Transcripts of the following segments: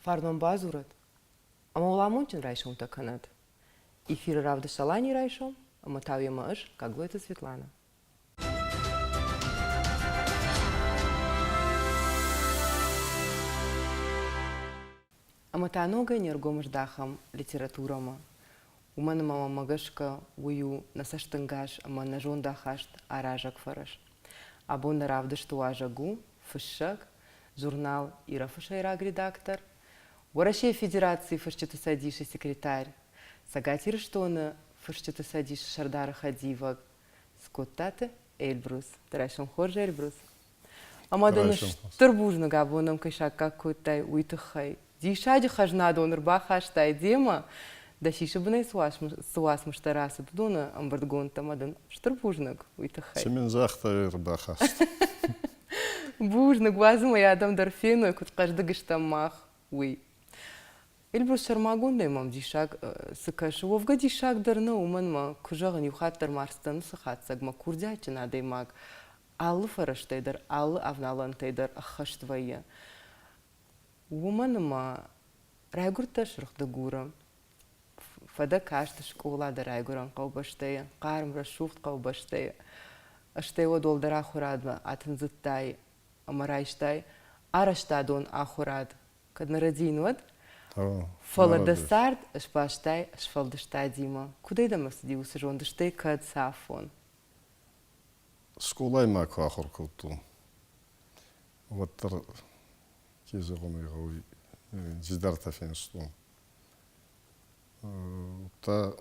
Фарнон бадзурӕд ӕмӕ уыл амондджын райсомтӕ кӕнӕд. Эфиры равдыст Аланийы райсом ӕмӕ та уемӕ ӕз, Гаглойты Светланӕ. Ӕмӕ та ногӕй не ргом здахӕм литературӕмӕ. Уымӕн ӕмӕ мӕмӕ гӕсгӕ уый у нӕ цӕстӕнгас ӕмӕ нӕ зондахаст аразӕг фӕрӕз. Абон нӕ равдысты уазӕг у фыссӕг, журнал Ирӕф-ы сӕйраг редактор, Уӕрӕсейы Федерацийы Фысджыты цӕдисы секретарь, Цӕгат Ирыстоны Фысджыты цӕдисы сӕрдары хӕдивӕг Скодтаты Эльбрус. Дӕ райсом хорз, Эльбрус! Ӕмӕ дын стыр бузныг абон ӕм кӕй саккаг кодтай, уый тыххӕй. Диссаджы хӕзнадон ӕрбахастай демӕ, дӕ сисы бынӕй цы уацмыстӕ рацыд, уыдоны ӕмбырдгондтӕ ӕмӕ дын стыр бузныг уый тыххӕй. Цы мын загътай ӕрбахаст? Бузныг, уадз ӕмӕ йӕ адӕм дӕр феной, куыд хъӕздыг стӕм мах, уый. Эльбрус, сӕрмагондӕй мӕм диссаг цы кӕсы, уӕвгӕ диссаг дӕр нӕ, уымӕн мӕ, куы зӕгъын, иу хатт дӕр ма ӕрцыдтӕн уыцы хатдзӕгмӕ, курдиатджын адӕймаг алы фӕрӕзтӕй дӕр, алы авналӕнтӕй дӕр ӕххӕст вӕййы. Уымӕн ӕмӕ райгуырдтӕ Сырх Дыгуры, фӕдӕ каст скъола дӕ райгуырӕн хъӕубӕстӕйы, хъарм, рӕсугъд хъӕубӕстӕйы. Стӕй уӕд уӕлдӕр ахуырадмӕ атындзыдтай ӕмӕ райстай арӕзтадон ахуырад, кӕд нӕ рӕдийын, уӕд. Фӕлӕ дӕ цард сбастай сфӕлдыстадимӕ. Куыдӕй дӕм ӕрцыди уыцы зонд, стӕй кӕд цафон? Скъолайы ма куы ахуыр кодтон, уӕддӕр, ке зӕгъун ӕй гъӕуй, цидӕртӕ финстон. Удта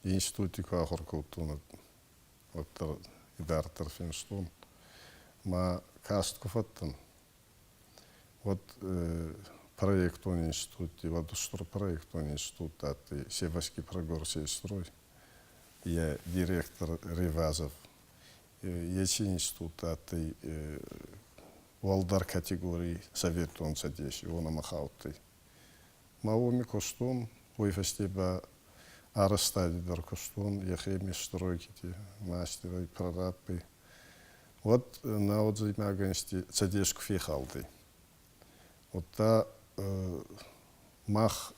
институти ку ахур кодтон, уӕддӕр идарддӕр финстон. Ма каст ку фӕдтӕн, уӕд проектон институтти, уӕд устур проектон институт адтӕй Севаски Прогорсельстрой, йӕ директор Ревазов. Еци институт адтӕй уӕлдӕр категорий Советон Цӕдеси, уонӕмӕ хаудтӕй. Ма уоми кустон, уой фӕсте ба арӕзтади дӕр кустон, ехеми стройкити мастерӕй, прорабӕй. Уӕд нӕуӕдзӕймаг Цӕдес ку фехалдӕй, уӕдта мах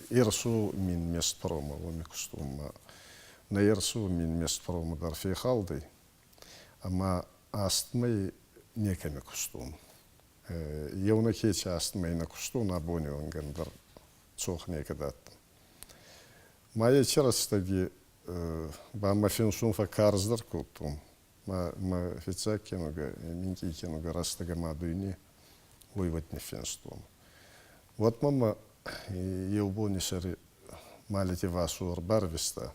ЕРСУ мин меспрома уоми кустон ма нӕ ЕРСУ мин меспрома дӕр фехалдӕй ӕма астмӕй некӕми кустон. Еунӕг еци астмӕй нӕ кустон абони уӕнгӕ дӕр цох некӕд адтӕн. Ма еци рӕстӕги ба мӕ финсун фӕккарздӕр кодтон. Мӕ фиццаг киногӕ, минкъий киногӕ рӕстӕг ӕма дуйне уой уӕд ниффинстон. Уӕд мӕмӕ еу бони сӕри Малити Васо ӕрбарвиста,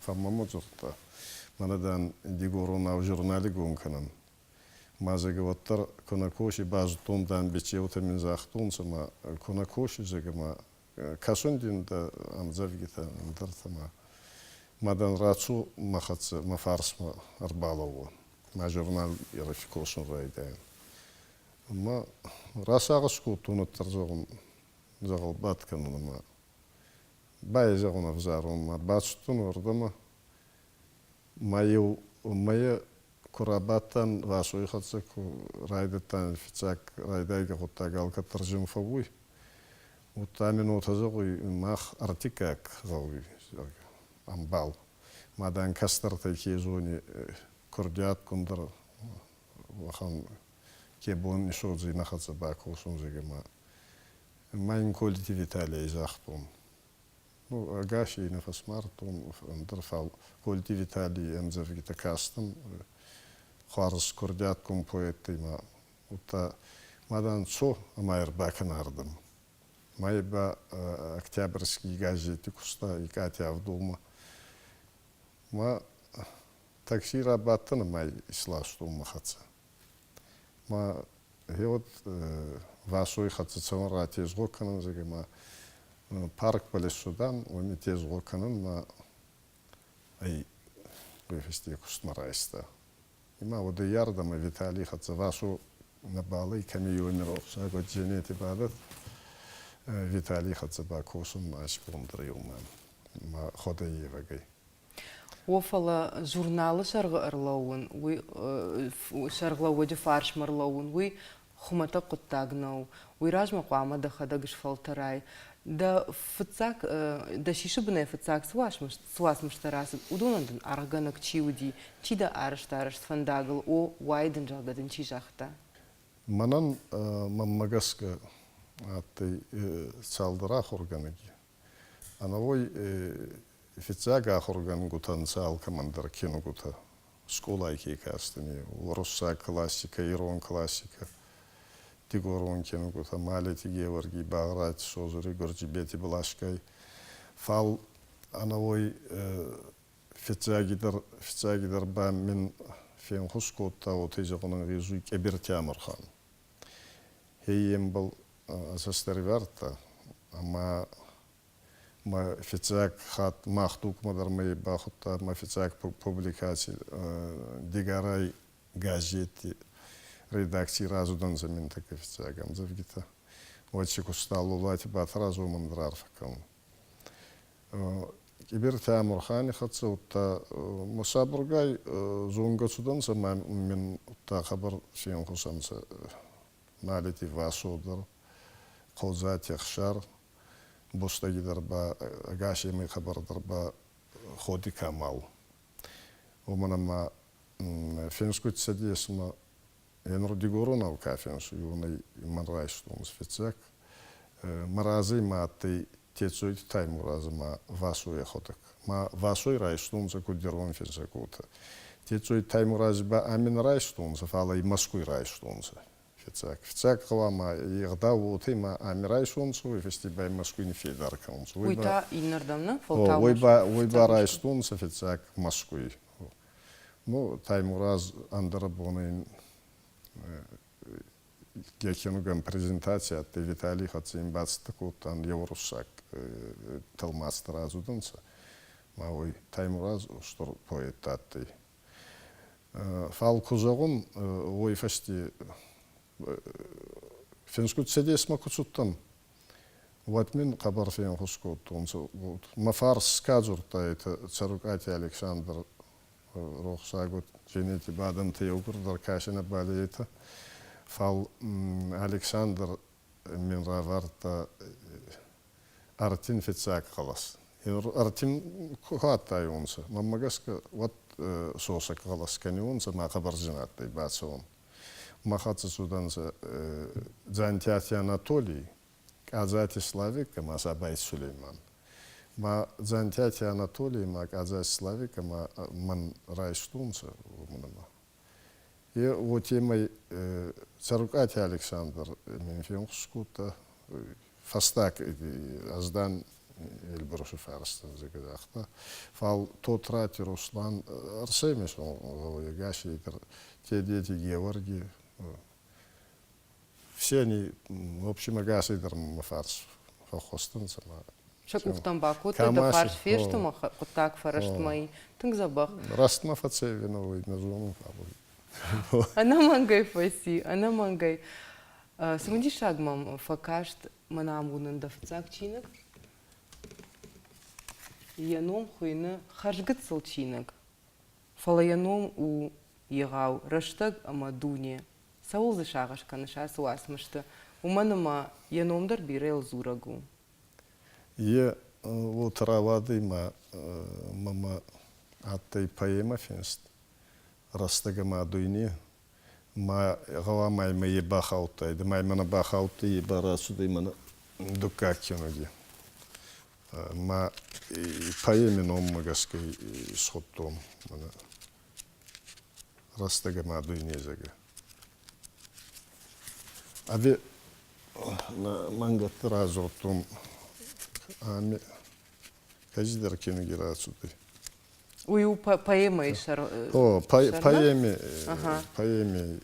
фӕммӕмӕ дзурдта, мӕнӕ, дан, дигоронау журнали гом кӕнӕн. Ма, зӕгъгӕ, уӕддӕр ку нӕ коси, базудтон, дан, бичеутӕ мин загътонцӕ, ма ку нӕ коси, зӕгъгӕ, ма кӕсун дин дӕ ӕмдзӕвгитӕ, ӕндӕртӕ ма. Ма дан рацо мӕ хӕццӕ, мӕ фарсмӕ ӕрбалӕууӕ. Мӕ журнал Ирӕфи косун райдайӕн. Ӕма расагъӕс кодтон уӕддӕр зӕгъун, дзӕгъӕл бадт кӕнун ӕма байзӕгъун ӕвзарун ма бацудтӕн уордӕмӕ. Ма еу мӕйӕ ку рабадтан Васой хӕццӕ ку райдӕдтан фиццаг райдайгӕ гъуддаг алкӕддӕр зин фӕууй. Удта мин уотӕ зӕгъуй, мах ӕртиккаг гъӕуй, зӕгъгӕ, ӕмбал. Ма дан кӕстӕртӕй ке зони курдиатгундӕр уӕхӕн ке бон исодзуй нӕ хӕццӕ бакосун, зӕгъгӕ, ма ма ин Колити Виталийӕй загътон. Ну, ӕгасей нӕ фӕсмардтон, ӕндӕр фал Колити Виталий ӕмдзӕвгитӕ кастӕн, хуарз курдиатгун поэттӕй ма удта ма дан цо ӕма ӕрбакӕнӕ ардӕм. Ма ба Октябрьский газети куста Икъати Авдулмӕ. Ма такси рабадтӕн ӕма исластон мӕ хӕццӕ. Ма гъеуӕд Васой хӕццӕ цӕуӕн ратезгъо кӕнӕн, зӕгъгӕ, ма паркбӕл иссудан, уоми тезгъо кӕнӕн, ма ӕй уой фӕсте кустмӕ райста. Ма уӕдӕй ардӕмӕ Виталий хӕццӕ Васо нӕбал ӕй, кӕми еуеми рохсаг уӕд дзенети бадӕд. Виталий хӕццӕ ба косун ма ӕсбон дӕр еумӕ ма ходӕййевӕгӕй. О, фӕлӕ журналы сӕргъы ӕрлӕууын, уый сӕргълӕууӕджы фарсмӕ ӕрлӕууын, уый Хуымӕтӕг хъуыддаг нӕу. Уый размӕ хъуамӕ дӕхӕдӕг сфӕлтӕрай. Дӕ фыццаг, дӕ сисы бынӕй фыццаг цы уацмыстӕ рацыд, уыдонӕн дын аргъгӕнӕг чи уыди, чи дӕ арӕзт фӕндагыл, о, уай дын, зӕгъгӕ дын чи загъта? Мӕнӕн, мӕнмӕ гӕсгӕ, адтӕй цалдӕр ахургӕнӕги. Ӕнӕуой фиццаг ахургӕнгутӕ нцӕ алкӕмӕндӕр кинугутӕ скъолай ке кастӕн, уруссаг классикӕ, ирон классикӕ, дигорон кинугутӕ, Малити Геуӕргий, Багърати Созури, Гурджибети Блашкай. Фал ӕнӕуой фиццагидӕр, фиццагидӕр ба мин фенхус кодта, уотӕ зӕгъун ӕнгъезуй Къебирти Амурхан. Хейембал цӕстӕривардта ӕма мӕ фиццаг хатт мах дукмӕ дӕр мӕ бахудта мӕ фиццаг публикаци Дигорай газети редакций разудӕнцӕ мин тӕккӕ фиццаг ӕмдзӕвгитӕ. Уӕд си куста Лолати Батраз, уомӕн дӕр арфӕ кӕнун. Къибирти Амурхани хӕццӕ удта ма сабургай зонгӕ цудӕнцӕ ма мин удта хъӕбӕр фенхус ӕнцӕ Малити Васо дӕр, Хъодзати Ӕхсар, бустӕгидӕр ба ӕгасемӕй хъӕбӕрдӕр ба Ходи Камал. Уомӕн ӕма финсгути Цӕдесмӕ Енур дигоронау ка финсуй, уонӕй мӕн райстонцӕ фиццаг. Мӕ разӕй ма адтӕй Тецойти Таймураз ӕма Васо ӕхуӕдӕг. Ма Васой райстонцӕ куд ирон финсӕг, уотӕ. Тецойти Таймурази ба ами нӕ райстонцӕ, фал ӕй Мӕскуй райстонцӕ фиццаг. Фиццаг гъӕуама е гъдау уотӕ ма ами райсонцӕ, уой фӕсте ба Мӕскуй ниффедар кӕнунцӕ. Уой та иннердӕм нӕ, фӕлтау Уой ба райстонцӕ фиццаг Мӕскуй. Ну, Таймураз ӕндӕрӕбонӕй йӕхинугӕн презентаци адтӕй Виталий хӕццӕ ин бацӕттӕ кодтан еу уруссаг тӕлмацтӕ радзудӕнцӕ. Ма уой Таймураз устур поэт адтӕй. Фал ку зӕгъун, уой фӕсте финсгути Цӕдесмӕ ку цудтӕн, уӕд мин хъӕбӕр фенхус кодтонцӕ. Мӕ фарс ка дзурдта, етӕ Цӕрукъати Александр рохсаг уӕд дзенети бадӕнтӕ еугурдӕр кӕсинӕбӕл етӕ. Фал Александр мин равардта ӕртин фиццаг гъӕлӕс. Ӕртин ку адтайуонцӕ, мӕнмӕ гӕсгӕ, уӕд сосӕг гъӕлӕс кӕниуонцӕ ма хъӕбӕр зин адтӕй бацӕун. Мӕ хӕццӕ цудӕнцӕ Дзантиати Анатолий, Къадзати Славик ӕма Сабайти Сулейман. Ма Дзантиати Анатолий ма Къадзати Славик ӕма мӕн райстонцӕ уомӕн ӕма е уотемӕй Цӕрукъати Александр мин фенхус кодта. Фӕстаг ӕз дӕн Эльбрусы фӕрстӕн загъта. Фал Тотрати Руслан ӕрсӕймесон гъӕуй ӕгасейдӕр Тедети Геуӕрги все они, в общем, ӕгасӕй дӕр мӕ фарс фӕххуӕстӕнцӕ. Сӕ къухтӕм бакодтой, дӕ фарс фесты мӕ хъуыддаг фӕрӕстмӕ и. Тынг дзӕбӕх. Рӕстмӕ фӕцӕйвенӕ уой нӕ зонун, фал Ӕнӕмӕнгӕй фӕци, ӕнӕмӕнгӕй. Цымыдисаг мӕм фӕкаст мӕн ам уынын дӕ фыццаг чиныг. Йӕ ном хуыйны Хӕрзгыццыл чиныг, фӕлӕ йӕ ном у егъау рӕстӕг ӕмӕ дуне. Цӕуыл дзы сагъӕс кӕныс ацы уацмысты, уымӕн ӕмӕ йӕ ном дӕр бирӕйыл дзурӕг у. Е уотӕ рауадӕй ма мӕмӕ адтӕй поэмӕ финст «Рӕстӕг ӕма дуйне». Ма гъӕуама имӕ е бахаудтайдӕ, ма имӕ нӕ бахаудтӕй, е ба рацудӕй мӕнӕ дуккаг киноги. Ма поэми номмӕ гӕсгӕ исхудтон мӕнӕ «Рӕстӕг ӕма дуйне», зӕгъгӕ. Ӕви мӕнгӕтти радзурдтон ами кӕцидӕр киноги рацудӕй. Уый у поэмӕйы сӕр. О, поэми, поэми.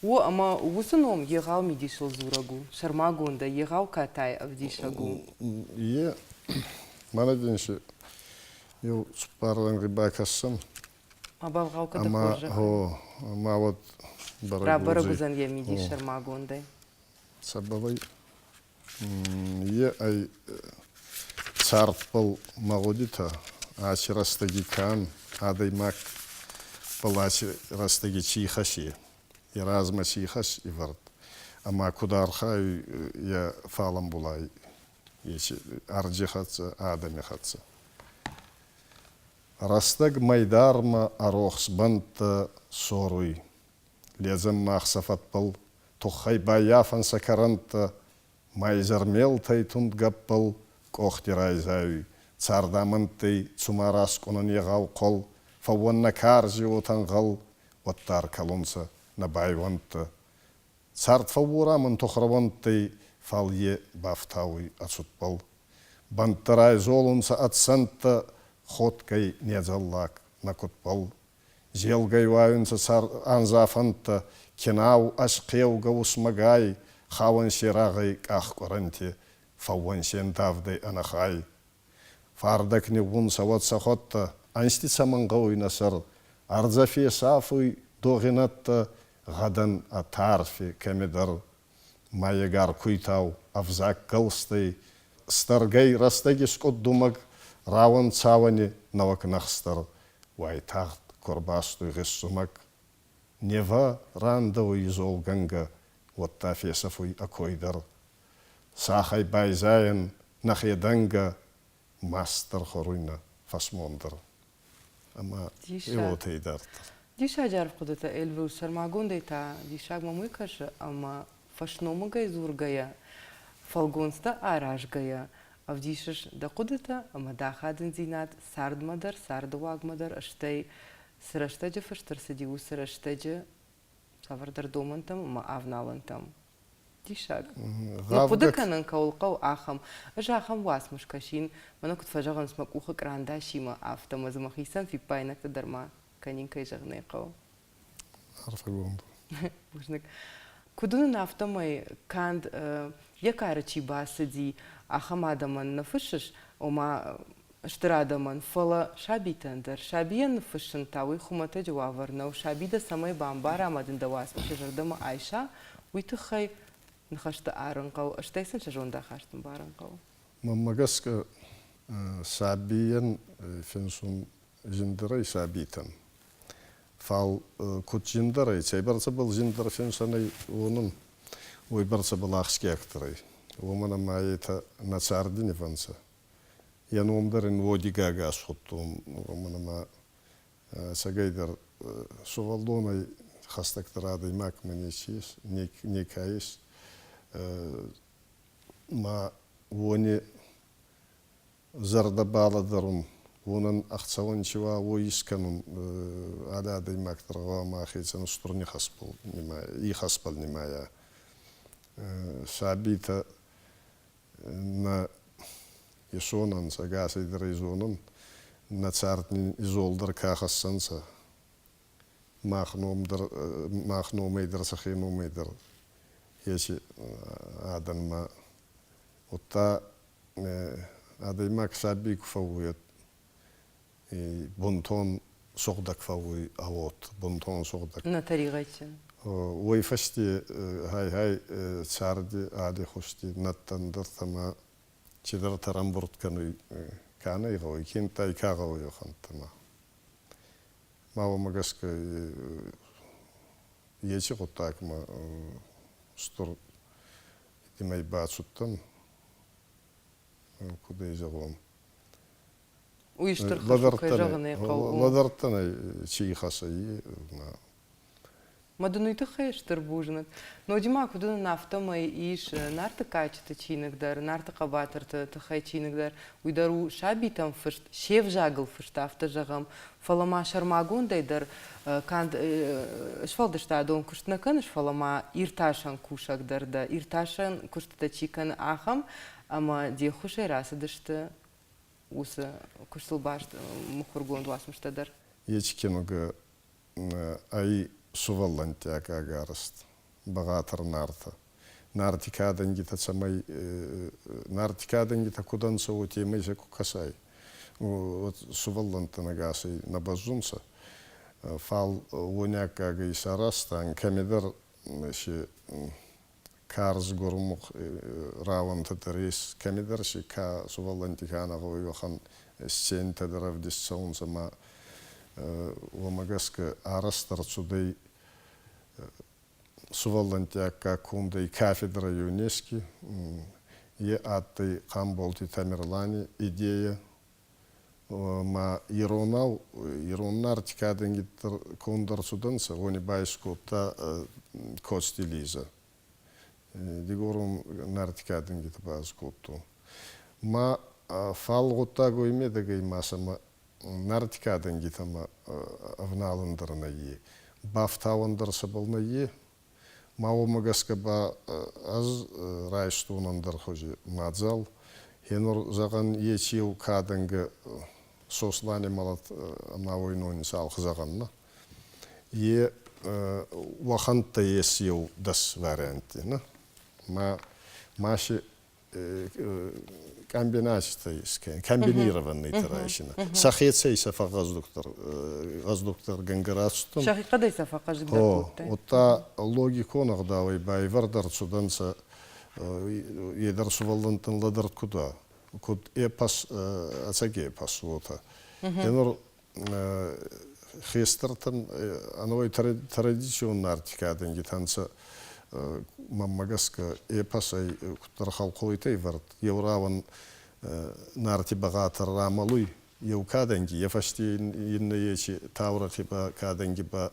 О, ӕмӕ уыцы ном егъау мидисыл дзурӕг у, сӕрмагондӕй егъау катайы ӕвдисӕг у. Е, мӕнӕ дин си еу цуппар рӕнгъи бакӕссӕн. Ма бавгъау кӕд хорзӕх. Ӕма уӕд бӕрӕг Рабӕрӕг уыдзӕн йӕ мидис сӕрмагондӕй. Цӕбӕлӕй Е ӕй цардбӕл мӕ гъудитӕ, аци рӕстӕги ка ан, адӕймаг, фал аци рӕстӕги ци ихӕс е. Йӕ размӕ ци ихӕс ивӕрд ӕма куд архайуй йӕ фалӕмбулай еци ӕрдзи хӕццӕ, адӕми хӕццӕ. Рӕстӕг мӕйдармӕ ӕ рохс бӕнттӕ соруй. Ледзӕн мах сӕ фӕдбӕл, туххӕй баййафӕн сӕ кӕрӕнттӕ, Мӕйзӕрмелтӕй тунд гӕппӕл къохти райзайуй, Цардамӕндтӕй цума раскъунӕн егъау хъол, Фӕууӕн нӕ карзи уотӕнгъӕл, уӕдта ӕркӕлунцӕ нӕ байуӕнттӕ. Цард фӕууорамӕн тухрӕуӕнттӕй, фал е бафтауй ӕ цудбӕл. Бӕнттӕ райзолунцӕ ӕд сӕнттӕ, ходгӕй не дзӕллаг нӕ кудбӕл. Зелгӕй уайунцӕ анзафӕнттӕ, кенау ӕсхъеугӕ усмӕгай, хауӕн се рагъӕй къахкъуӕрӕнти, фӕууӕн се ндавдӕй ӕнӕхай. Фардӕг ниуунцӕ уӕд сӕхуӕдтӕ, ӕнзти цӕмӕн гъӕуй нӕ сӕр, ӕрдзӕ фесафуй догъи нӕдтӕ, гъӕдӕн ӕ тарфи кӕмидӕр. Ма егар куйтау ӕвзаг гӕлстӕй, стӕргӕй рӕстӕги скъуд думӕг рауӕн цауӕни нӕуӕг нӕхстӕр уайтагъд ку ӕрбастуй гъессумӕг. Нева рандӕуй изолгӕнгӕ, уӕдта фесӕфуй ӕ кой дӕр. Сахӕй байзайӕн нӕхе дӕнгӕ, мастдӕр хуӕруй нӕ фӕсмон дӕр. Ӕма уотӕ идарддӕр. Диссаджы арф хъуыдытӕ, Эльбрус, сӕрмагондӕй та диссаг мӕм уый кӕсы, ӕмӕ фӕсномыгӕй дзургӕйӕ, фӕлгонцтӕ аразгӕйӕ ӕвдисыс дӕ хъуыдытӕ ӕмӕ дӕ ахадындзинад цардмӕ дӕр, царды уагмӕ дӕр, стӕй цы рӕстӕджы фыст ӕрцыди, уыцы рӕстӕджы цавӕрдӕр домӕнтӕм ӕмӕ авналӕнтӕм. Диссаг. Ныхъхъуыды кӕнын кӕуыл хъӕуы, ахӕм. Ӕз ахӕм уацмыс кӕсин, мӕнӕ куыд фӕзӕгъынц, мӕ къухы кърандасимӕ, афтӕ ӕмӕ дзы мӕхицӕн фиппаинӕгтӕ дӕр ма кӕнин, кӕй зӕгъын ӕй хъӕуы. Арфӕгонд. Бузныг. Куыд уынын, афтӕмӕй канд йӕ кары чи бацыди, ахӕм адӕмӕн нӕ фыссыс, ома стыр адӕмӕн, фӕлӕ сабитӕн дӕр. Сабийӕн ныффыссын та уый хуымӕтӕджы уавӕр нӕу. Саби дӕ цӕмӕй бамбара ӕмӕ дын дӕ уацмысы зӕрдӕмӕ айса, уый тыххӕй ныхӕстӕ арын хъӕуы, стӕй сын сӕ зондахаст ӕмбарын хъӕуы. Мӕнмӕ гӕсгӕ, сабийӕн финсун зиндӕр ӕй сабийтӕн. Фал куд зиндӕр ӕй, цӕйбӕрцӕбӕл зиндӕр финсӕн ӕй уонӕн, уойбӕрцӕбӕл ахсгиагдӕр ӕй. Уомӕн ӕма етӕ нӕ царди нивӕнцӕ. Йӕ ном дӕр ин уодигага схуыдтон, уомӕн ӕма ӕцӕгӕйдӕр сувӕллонӕй хӕстӕгдӕр адӕймагмӕ неци ес, неке ес. Ма уони зӕрдӕ балӕдӕрун, уонӕн ӕхцӕуӕн чи уа, уой искӕнун алли адӕймаг дӕр гъӕуама ӕхецӕн устур ихӕсбӕл нимайа. Сабийтӕ нӕ исонӕн, ӕгасӕйдӕр ӕй зонӕн, нӕ цард нин изолдӕр ка хӕссӕнцӕ, мах ном дӕр, мах номӕй дӕр, сӕхе номӕй дӕр еци адӕнмӕ. Удта адӕймаг сабий ку фӕууй, бунтон сугъдӕг фӕууй ӕ уод, бунтон сугъдӕг. Нӕ тӕрегъӕдджын. Уой фӕсте гьай-гьай царди аллихузти нӕдтӕ ӕндӕртӕмӕ цидӕртӕ рамбурд кӕнуй, ка нӕ гъӕуй, кентай ка гъӕуй уӕхӕнттӕмӕ. Ма уомӕ гӕсгӕ еци гъуддагмӕ устур имӕй бацудтӕн, куд ӕй зӕгъон. Уый стыр хӕс у, кӕй зӕгъын ӕй хъӕуы. Лӕвӕрдтӕн ӕй чи хӕс ӕй. Мӕ дын уый тыххӕй стыр бузныг. Ноджы ма куыд уынын, афтӕмӕй ис Нарты кадджыты чиныг дӕр, Нарты хъӕбатырты тыххӕй чиныг дӕр. Уый дӕр у сабитӕм фыст, се взагыл фыст, афтӕ зӕгъӕм. Фӕлӕ ма сӕрмагондӕй дӕр канд сфӕлдыстадон куыст нӕ кӕныс, фӕлӕ ма иртасӕн кусӕг дӕр дӕ. Иртасӕн куыстытӕ чи кӕны, ахӕм, ӕмӕ де ххуысӕй рацыдысты уыцы куыстыл баст мыхуыргонд уацмыстӕ дӕр. Ечи киногӕ ӕй сувӕллӕнтти аккаг арӕзт бӕгъатӕр Нартӕ. Нарти кадӕнгитӕ цӕмӕй Нарти кадӕнгитӕ куд ӕнцӕ, уотемӕй сӕ ку кӕсай, уӕд сувӕллӕнттӕн ӕгасӕй нӕ бӕззунцӕ. Фал уони аккагӕй исаразтан, кӕмидӕр си карз гурмухъ рауӕнтӕ дӕр ес, кӕмидӕр си ка сувӕллӕнтти ка нӕ гъӕуй, уӕхӕн сценитӕ дӕр ӕвдист цӕунцӕ ма уомӕ гӕсгӕ арӕзт ӕрцудӕй. Сувӕллӕнтти аккаг кондӕй кафедрӕ ЮНЕСКО. Е адтӕй Хъамболти Тамерлани идейӕ. Ма иронау, ирон нарти кадӕнгитӕ конд ӕрцудӕнцӕ, уони ба искодта Коцти Лизӕ. Дигорон нарти кадӕнгитӕ ба искодтон. Ма фал гъуддаг уой медӕгӕй ма сӕмӕ нарти кадӕнгитӕмӕ ӕвналӕн дӕр нӕййе, бафтауӕн дӕр сӕбӕл нӕййе. Ма уомӕ гӕсгӕ ба ӕз райстон ӕндӕр хузи мадзал. Гьенур, зӕгъӕн, еци еу кадӕнгӕ Сослани мӕлӕт ӕма уойнони цалх зӕгъӕн, нӕ? Е уӕхӕнттӕ ес еу дӕс варианти, нӕ? Ма, ма си комбинацитӕ искӕн, комбинированный райсина. Сӕхецӕй сӕ фӕгъгъӕздугдӕр гъӕздугдӕргӕнгӕ рацудтӕн. Сӕхихъӕдӕй сӕ фӕхъӕздугдӕр кодтай? Удта логикон ӕгъдауӕй байвӕрд ӕрцудӕнцӕ е дӕр сувӕллӕнттӕн лӕдӕрд куд уа, куд эпос, ӕцӕг эпос, уотӕ. Енур хестӕртӕн ӕнӕуой традицион нарти кадӕнгитӕ нцӕ, мӕнмӕ гӕсгӕ, эпос ӕй куддӕр хӕлхъойтӕй ӕвӕрд. Еу рауӕн Нарти бӕгъатӕр рамӕлуй еу кадӕнги, е фӕсте иннӕ еци таурӕхъи ба кадӕнги ба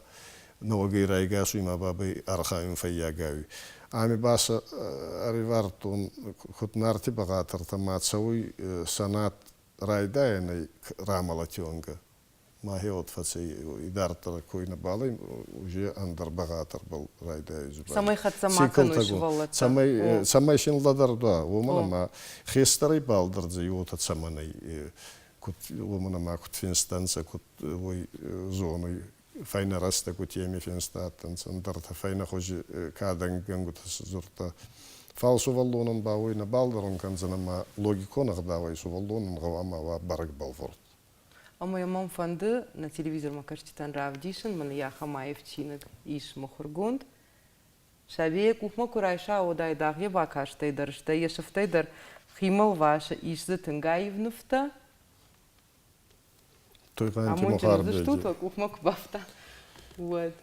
нӕуӕгӕй райгас уй ма бабӕй архайун фӕййагауй. Ами ба сӕ ӕривардтон, куд Нарти бӕгъатӕртӕ ма цӕуй сӕ райдайӕнӕй рамӕлӕти уӕнгӕ. Мӕхе фӕцӕй идарддӕр кой нӕбал ӕй, уже ӕндӕр бӕгъатӕрбӕл райдайуй дзубанди. Цӕмӕй хӕццӕ ма кӕнуй сувӕллӕттӕ? Цӕмӕй, цӕмӕй син лӕдӕрд уа, уомӕн ӕма хестӕрӕй балдӕрдзӕй уотӕ цӕмӕн ӕй, куд, уомӕн ӕма куд финстӕнцӕ, куд уой зонуй, фӕйнӕ рӕстӕгути еми финст адтӕнцӕ, ӕндӕртӕ фӕйнӕ хузи кадӕнгӕнгутӕ дзурдта. Фал сувӕллонӕн ба уой нӕ балдӕрун кӕндзӕн ӕма логикон ӕгъдауӕй сувӕллонӕн гъӕуама уа бӕрӕг бӕлвурд. Ӕмӕ мӕм фӕнды нӕ телевизормӕ кӕсджытӕн равдисын, мӕнӕ ахӕм аив чиныг ис мыхуыргонд. Саби йӕ къухмӕ куы райса, уӕд айдагъ йӕ бакастӕй дӕр, стӕй йӕ сыфтӕй дӕр химӕ лвасы, ис дзы тынг аив нывтӕ. Туйгъанти Амондджын уыдзыстут, уӕ къухмӕ куы бафта, уӕд.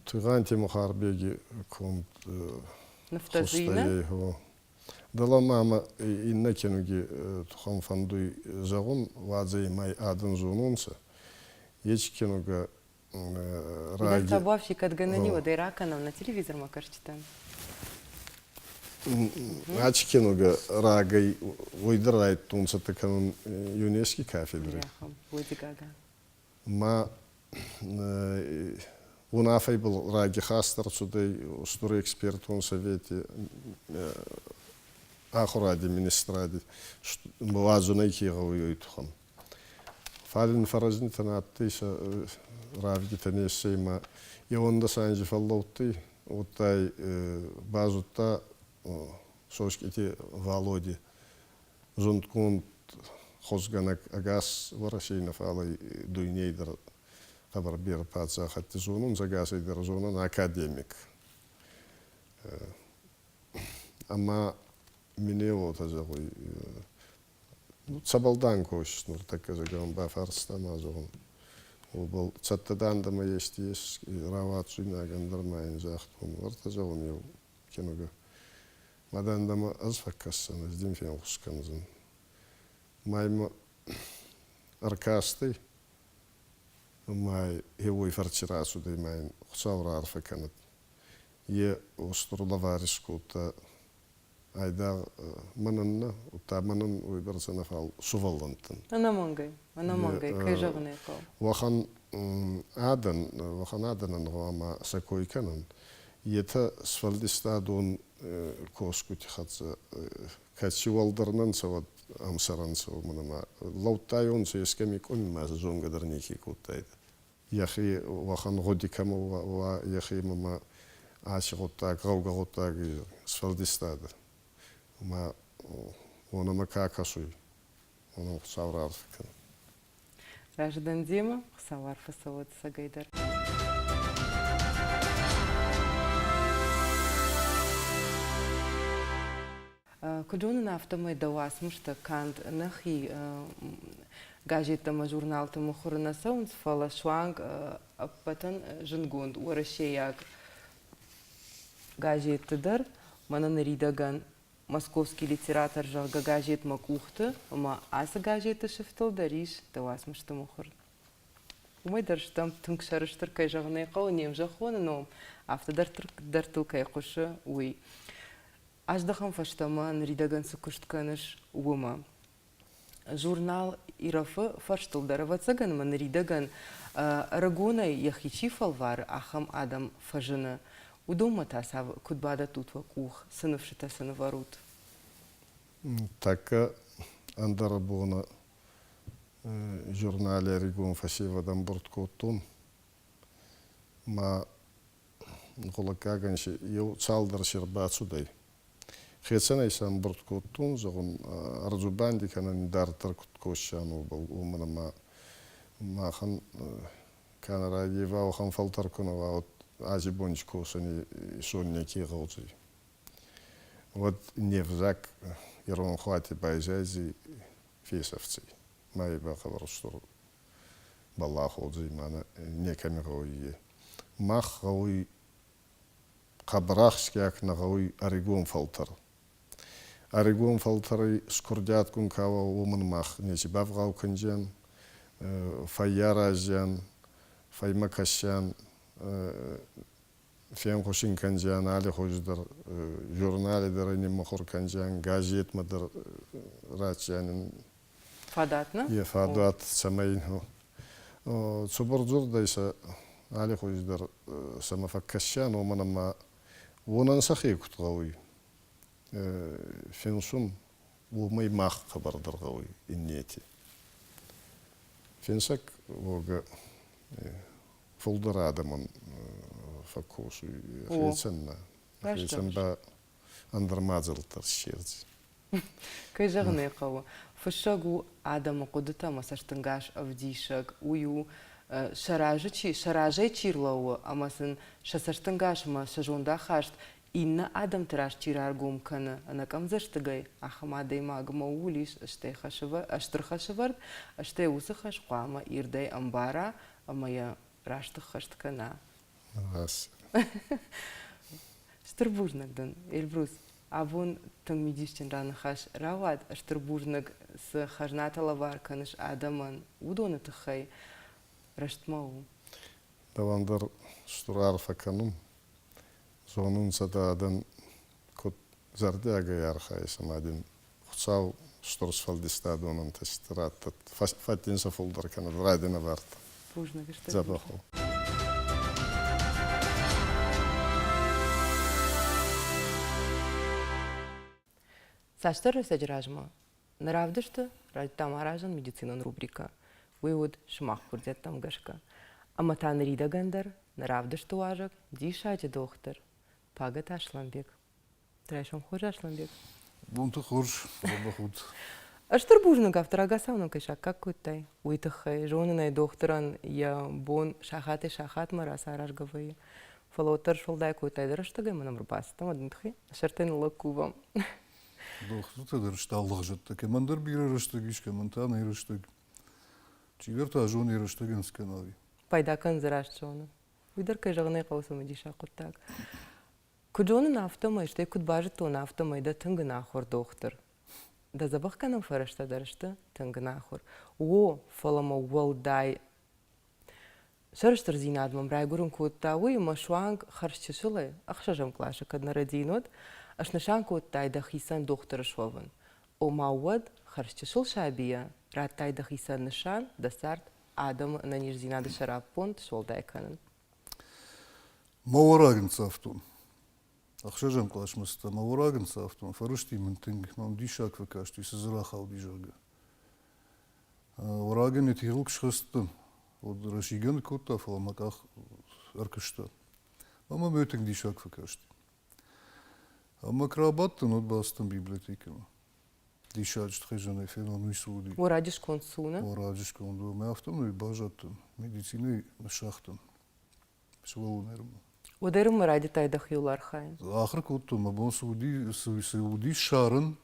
Туйгъанти Мухарбеги конд нывтӕ дзы Дӕлӕ ма мӕ иннӕ кинуги туххӕн фӕндуй зӕгъун, уадзӕ имӕ адӕн зонунцӕ. Ечи кинугӕ раги... Табуафси, кӕд гӕнӕн и, уӕд ӕй ракӕнӕм нӕ телевизормӕ кӕсджытӕн. Ачи кинугӕ рагӕй уой дӕр райдтон цӕттӕ кӕнун ЮНЕСКО кафедри. Ма унаффӕйбӕл раги хаст ӕрцудӕй устур экспертон совети ахуради министради уадзунӕй ке гъӕуй, уой туххӕн. Фал ин фӕрӕзнитӕ нӕ адтӕй, сӕ равгитӕ не иссӕй ма еуӕндӕс анзи фӕллӕудтӕй, удта базудта Соскъити Валоди зундгонд хузгӕнӕг ӕгас Уӕрӕсей нӕ, фал ӕй дуйней дӕр хъӕбӕр берӕ паддзахӕдти зонунцӕ, ӕгасӕй дӕр зонӕн академик. Ӕма мин е уотӕ зӕгъуй, цӕбӕл дан косис нуртӕккӕ, зӕгъӕн, бафарста ма, зӕгъун, уобӕл цӕттӕ дан дӕмӕ ести ес рауадзуйнаг, ӕндӕр ма ин загътон, уӕртӕ, зӕгъун, еу кинугӕ. Мадӕн дӕмӕ ӕз фӕккӕсдзӕн, ӕз дин фенхус кӕндзӕн. Ма имӕ ӕркастӕй, ӕма е уой фӕрци рацудӕй ма ин Хуцау раарфӕ кӕнӕд. Е устур лӕвар искодта айдагъ мӕнӕн нӕ, удта мӕнӕн уойбӕрцӕ нӕ, фал сувӕллӕнттӕн. Ӕнӕмӕнгӕй, ӕнӕмӕнгӕй, кӕй зӕгъын ӕй хъӕуы. Уӕхӕн адӕн, уӕхӕн адӕнӕн гъӕуама сӕ кой кӕнӕн. Етӕ сфӕлдистадон косгути хӕццӕ кӕци уӕлдӕр нӕ нцӕ, уӕд ӕмсӕр ӕнцӕ, уомӕн ӕма лӕудтайуонцӕ ескӕми къуми ма сӕ зонгӕ дӕр неке кодтайдӕ. Йӕхи уӕхӕн гъуди кӕмӕ уа, йӕхи мӕмӕ аци гъуддаг, гъӕугӕ гъуддаг сфӕлдистадӕ. Ӕма уонӕмӕ ка кӕсуй, уонӕн Хуцау раарфӕ кӕнӕд. Разы дӕн демӕ, Хуыцау арфӕ цӕуӕд цӕгӕйдӕр. Куыд зонын, афтӕмӕй дӕ уацмыстӕ канд нӕхи газеттӕ ӕмӕ журналты мыхуыры нӕ цӕуынц, фӕлӕ суанг ӕппӕтӕн зындгонд уӕрӕсейаг. газетты дӕр. Мӕнӕ ныридӕгӕн «Московский литератор», зӕгъгӕ, газет мӕ къухты, ӕмӕ ацы газеты сыфтыл дӕр ис дӕ уацмысты мыхуыр. Уымӕй дӕр стӕм тынг сӕрыстыр, кӕй зӕгъын ӕй хъӕуы, не мзӕххоны ном афтӕ дӕрдтыл кӕй хъуысы, уый. Аздӕхӕм фӕстӕмӕ, ныридӕгӕн цы куыст кӕныс, уымӕ. Журнал Ирӕф-ы фӕрстыл дӕр, ӕвӕццӕгӕн ӕмӕ ныридӕгӕн ӕрыгонӕй йӕхи чи фӕлвары, ахӕм адӕм фӕзыны. Уыдонмӕ та куыд бадӕттут уӕ къух, цы ныфсытӕ сын ӕвӕрут? Тӕккӕ ӕндӕрӕбоны журнали ӕригон фӕсевӕд ӕмбурд кодтон. Ма гъулӕггагӕн си еу цалдӕр си ӕрбацудӕй. Хецӕнӕй сӕ ӕмбурд кодтон, зӕгъун, ӕрдзубанди кӕнӕн идарддӕр куд косиан, уобӕл, уомӕн ӕма махӕн ка нӕ раййева, уӕхӕн фӕлтӕр ку нӕ уа, уӕд ази бонти косӕни исон неке гъӕудзӕй. Уӕд не взаг иронхуати байзайдзӕй, фесӕфдзӕй. Ма ибӕл хъӕбӕр устур бӕллах уодзӕй, ма некӕми гъӕуй е. Мах гъӕуй хъӕбӕр ахсгиаг нӕ гъӕуй ӕригон фӕлтӕр. Ӕригон фӕлтӕрӕй скурдиатгун ка уа, уомӕн мах неци бавгъау кӕндзиан, фӕййараздзиан, фӕймӕ кӕсиан, фенхус ин кӕндзиан аллихузи дӕр, журнали дӕр ӕй ниммухур кӕндзиан, газетмӕ дӕр ратдзиан ин Фадат нӕ? Е фадат, цӕмӕй цубурдзурдӕй сӕ аллихузи дӕр сӕмӕ фӕккӕсиан, уомӕн ӕма уонӕн сӕхе куд гъӕуй финсун, уомӕй мах хъӕбӕрдӕр гъӕуй иннети. Финсӕг уогӕ фулдӕр адӕмӕн фӕккосуй, хецӕн нӕ. Хецӕн ба ӕндӕр мадзӕлттӕ ссердзи. Кӕй зӕгъын ӕй хъӕуы, фыссӕг у адӕмы хъуыдытӕ ӕмӕ цӕстӕнгас ӕвдисӕг. Уый у, сӕ разы чи, сӕ разӕй чи рлӕууы ӕмӕ сын сӕ цӕстӕнгас ӕмӕ сӕ зондахаст иннӕ адӕмты раз чи раргом кӕны ӕнӕкъӕмдзӕстыгӕй, ахӕм адӕймагмӕ ууыл ис стӕй стыр хӕсӕвӕрд, стӕй уыцы хӕс хъуамӕ ирдӕй ӕмбара ӕмӕ йӕ раст ӕххӕст кӕна. Стыр бузныг дын, Эльбрус. Абон тынг мидисджын раныхас рауад. Стыр бузныг, цы хӕзнатӕ лӕвар кӕныс адӕмӕн, уыдоны тыххӕй. Рӕстмӕ у. Дӕуӕн дӕр стыр арфӕ кӕнун. Зонунцӕ дӕ адӕн, куд зӕрдиагӕй архайис ӕма дин Хуцау стур сфӕлдистадон ӕнтӕст раттӕд, фӕддин сӕ фулдӕр кӕнӕд, райдин ӕвӕрдта. Бузныг, стыр Дзӕбӕх у. Цасдӕр рӕстӕджы размӕ нӕ равдысты райдыдтам аразын медицинон рубрикӕ. Уый уыд сымах курдиӕттӕм гӕсгӕ. Ӕмӕ та ныридӕгӕн дӕр нӕ равдысты уазӕг диссаджы дохтыр Пагӕты Аслӕнбег. Райсом хорз, Аслӕнбег. Бонты хорз, дзӕбӕх ут. Стыр бузныг, афтӕ рагацау нын кӕй саккаг кодтай, уый тыххӕй. Зонын ӕй, дохтырӕн йӕ бон сахатӕй сахатмӕ рацаразгӕ вӕййы. Фӕлӕ уӕддӕр суӕлдай кодтай дӕ рӕстӕгӕй мӕ нӕм ӕрбацыдтӕ ӕмӕ дын тыххӕй сӕртӕй ныллӕг кувӕм. Дохтыртӕ дӕр сты алыгъзӕдтӕ. Кӕмӕндӕр бирӕ рӕстӕг ис, кӕмӕн та нӕ рӕстӕг. Чидӕр та зоны йӕ рӕстӕгӕн цы кӕна, уый. Пайда кӕн дзы раст зоны. Уый дӕр, кӕй зӕгъын ӕй хъӕуы, цымыдисаг хъуыддаг. Куыд зонын, афтӕмӕй, стӕй куыд базыдтон, афтӕмӕй дӕ тынг ӕнахуыр дохтыр. Дӕ дзӕбӕхгӕнӕн фӕрӕзтӕ дӕр сты тынг ӕнахуыр. О, фӕлӕ мӕ уӕлдай сӕрыстырдзинад мӕм райгуырын кодта уый, ӕмӕ суанг хӕрзчысылӕй, ӕхсӕзӕм къласы кӕд нӕ рӕдийын уӕд, снысан кодтай дӕхицӕн дохтыр суӕвын. Ома уӕд хӕрзчысыл сабийӕ радтай дӕхицӕн нысан дӕ цард адӕмы ӕнӕниздзинады сӕраппонд суӕлдай кӕнын. Мӕ уӕраг ныццавтон. Ӕхсӕзӕм къласмӕ цыдтӕн, мӕ уӕраг ныццавтон, фӕрысти мын тынг, мӕм диссаг фӕкасти, цы дзы рахауди, зӕгъгӕ. Уӕрагӕн йӕ тигъыл куы схӕцыдтӕн, уӕд рӕсигӕ ныккодта, фӕлӕ мӕ къах ӕркуыста. Ӕмӕ мӕ тынг диссаг фӕкасти. Ӕмӕ куы рабадтӕн, уӕд бацыдтӕн библиотекӕмӕ. Диссаджы тыххӕй зӕнӕй фенон, уый цы уыди. Уӕраджы сконд цы у, нӕ? Уӕраджы сконд у. Ӕмӕ афтӕмӕй баззадтӕн, медицинӕйы ныссагътӕн. Сывӕллонӕрмӕ. Уӕдӕрмӕ райдыдтай дӕхиуыл архайын? Ахуыр кодтон, мӕ бон цы уыди, цы уыди ссарын,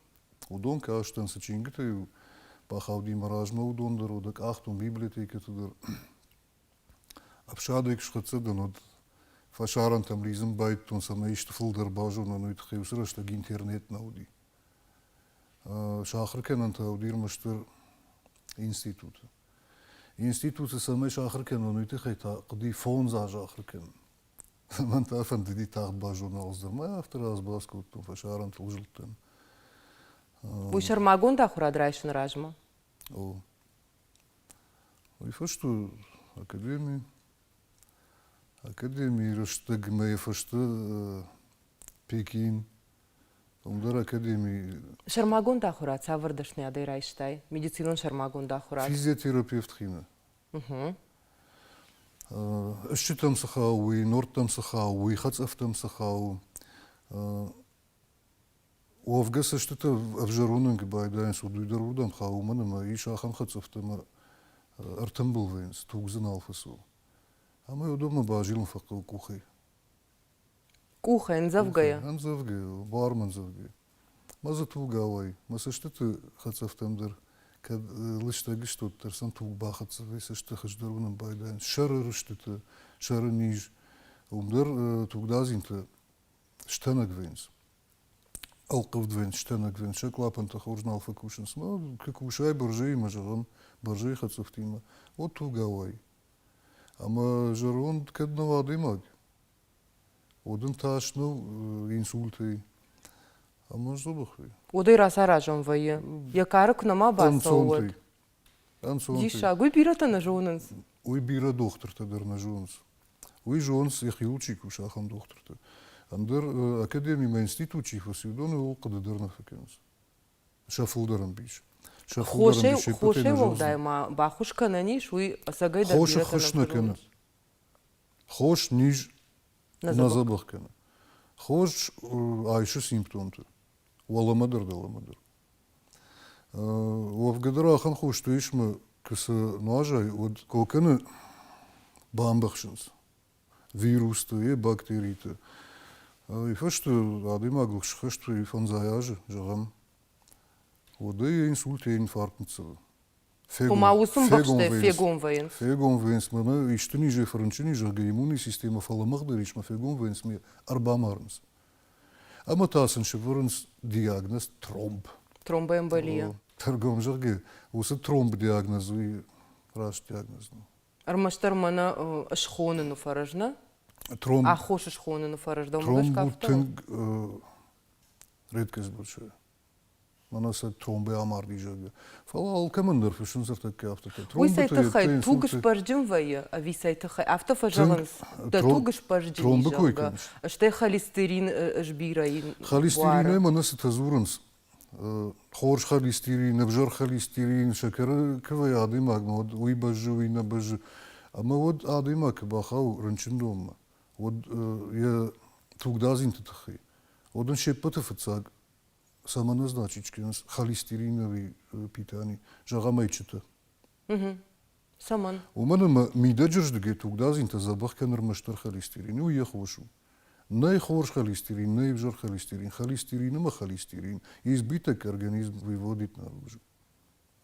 уыдон кастӕн, цы чингуытӕ-иу бахауди мӕ размӕ, уыдон дӕр, уӕдӕ къахтон библиотекӕты дӕр. Ӕфсадӕй куы схӕццӕ дӕн, уӕд. Фӕсарӕнтӕм лидзын байдыдтон, цӕмӕй исты фылдӕр базонон, уый тыххӕй уыцы рӕстӕг интернет нӕ уыди. Сахуыр кӕнӕн та уыди ӕрмӕстдӕр институты. Институты цӕмӕй сахуыр кӕнон, уый тыххӕй та хъуыди фондз азы ахуыр кӕнын. Мӕн та фӕндыди тагъд базонын алцыдӕр. Мӕ афтӕ разбалц кодтон, фӕсарӕнтыл зылдтӕн. Уый сӕрмагонд ахуырад райсыны размӕ? О. Уый фӕстӕ академи. Академийы рӕстӕгмӕ фӕстӕ Пекин, уым дӕр академи. Сӕрмагонд ахуырад цавӕр дӕсныйадӕй райстай? Медицинон сӕрмагонд ахуырад? Физиотерапевт химӕ. Ысчытӕм цы хауы, уый, нордтӕм цы хауы, уый, хӕцъӕфтӕм цы хауы. Уӕвгӕ цӕстытӕ ӕвзӕр уынынг байдайынц, уый дӕр уырдӕм хауы, уымӕн ӕмӕ ис ахӕм хӕцъӕфтӕ ӕмӕ ӕртымбыл вӕййынц, туг дзы нал фӕцӕуы. Ӕмӕ уыдонмӕ базилын фӕхъӕуы къухӕй. Къухӕй, ӕндзӕвгӕйӕ? Ӕндзӕвгӕйӕ, буармӕ ӕндзӕвгӕйӕ. Мӕ дзы туг ауайы, мӕ цӕстыты хӕцъӕфтӕм дӕр кӕд лыстӕг сты, уӕддӕр сӕм туг бахӕццӕ вӕййы, цӕсты хуыздӕр уынын байдайынц. Сӕры рыстыты, сӕры низ, уым дӕр тугдадзинтӕ стӕнӕг вӕййынц. Ӕлхъывд вӕййынц, стӕнӕг вӕййынц, сӕ клапантӕ хорз нал фӕкусынц. Ну, куы кусай бӕрзӕимӕ, зӕгъӕм, бӕрзӕйы хӕцъӕфтимӕ, уӕд туг ауайы. Ӕмӕ зӕронд кӕд нӕу адӕймаг, уӕд ын тас нӕу инсультӕй. Ӕмӕ сдзӕбӕх вӕййы. Уӕдӕй рацаразӕн вӕййы. Йӕ кары куы нӕма бацӕуы, уӕд. Ӕнцонтӕй. Диссаг, уый бирӕтӕ нӕ зонынц. Уый бирӕ дохтыртӕ дӕр нӕ зонынц. Уый зонынц, йӕхиуыл чи кусы, ахӕм дохтыртӕ. Ӕндӕр академимӕ институт чи фӕци, уыдон ууыл хъуыды дӕр нӕ фӕкӕнынц. Сӕ фылдӕр ӕмбис. Сӕ фылдӕр ӕмбис се ппӕтӕй нӕ уӕлдай ма баххуыс кӕнӕн ис, уый ӕцӕгӕй дӕр Хос ӕххуыс нӕ кӕны. Хос низ нӕ дзӕбӕх кӕны. Хос айсы симптомты. Уӕлӕмӕ дӕр, дӕлӕмӕ дӕр. Уӕвгӕ дӕр ахӕм хостӕ ис мӕ куы сӕ нуазай, уӕд коконы бамбӕхсынц вирусты, йе бактериты. Уый фӕстӕ адӕймагыл схӕст фӕндзай азы, зӕгъӕм, уӕд ӕй инсульт, йе инфаркт ныццӕуы. Ома уыцы мбӕхстӕй фегом вӕййынц? Фегом вӕййынц, мӕнӕ исты низӕй фӕрынчын и, зӕгъгӕ, иммунный системӕ фӕлӕмӕгъдӕр ис, мӕ фегом вӕййынц, мӕ ӕрбамарынц. Ӕмӕ та сын сӕвӕрынц диагноз тромб. Тромбоэмболия. Ӕргом зӕгъгӕ, уыцы тромб диагноз уый раст диагноз нӕу. Ӕрмӕстдӕр мӕнӕ схоныны фӕрӕз, нӕ? Тромб, Аххос схоныны фӕрӕз дӕумӕ тромб гӕсгӕ у афтӕ у? тынг редкость большая. Мӕнӕ сӕ тромбӕй амарди, зӕгъгӕ. Фӕлӕ алкӕмӕн дӕр фыссынц ӕртӕккӕ афтӕтӕ. Уый цӕй тыххӕй? Туг сбӕзджын вӕййы ӕви цӕй тыххӕй? Афтӕ фӕзӕгъынц, дӕ туг сбӕзджын и, Тромбы кой зӕгъгӕ. кӕныс? Стӕй холестерин сбирӕ и буары. Холестеринӕй мӕнӕ цытӕ дзурынц. Хорз холестерин, ӕвзӕр холестерин, сӕкӕры кӕвӕй адӕймагмӕ, уӕд уый бӕззы, уый нӕ бӕззы. Ӕмӕ уӕд адӕймаг куы бахауы рынчындонмӕ, уӕд йӕ тугдадзинты тыххӕй, уӕд ын се ппӕты фыццаг цӕмӕн назначить кӕнынц холестериновый питание, зӕгъӕм, ӕйчытӕ. Цӕмӕн? Уымӕн ӕмӕ мидӕджырдыгӕй тугдадзинтӕ дзӕбӕх кӕны ӕрмӕстдӕр холестерин, уый йӕ хос у. Нӕй хорз холестерин, нӕй ӕвзӕр холестерин. Холестерин ӕмӕ холестерин избиток организм выводит наружу.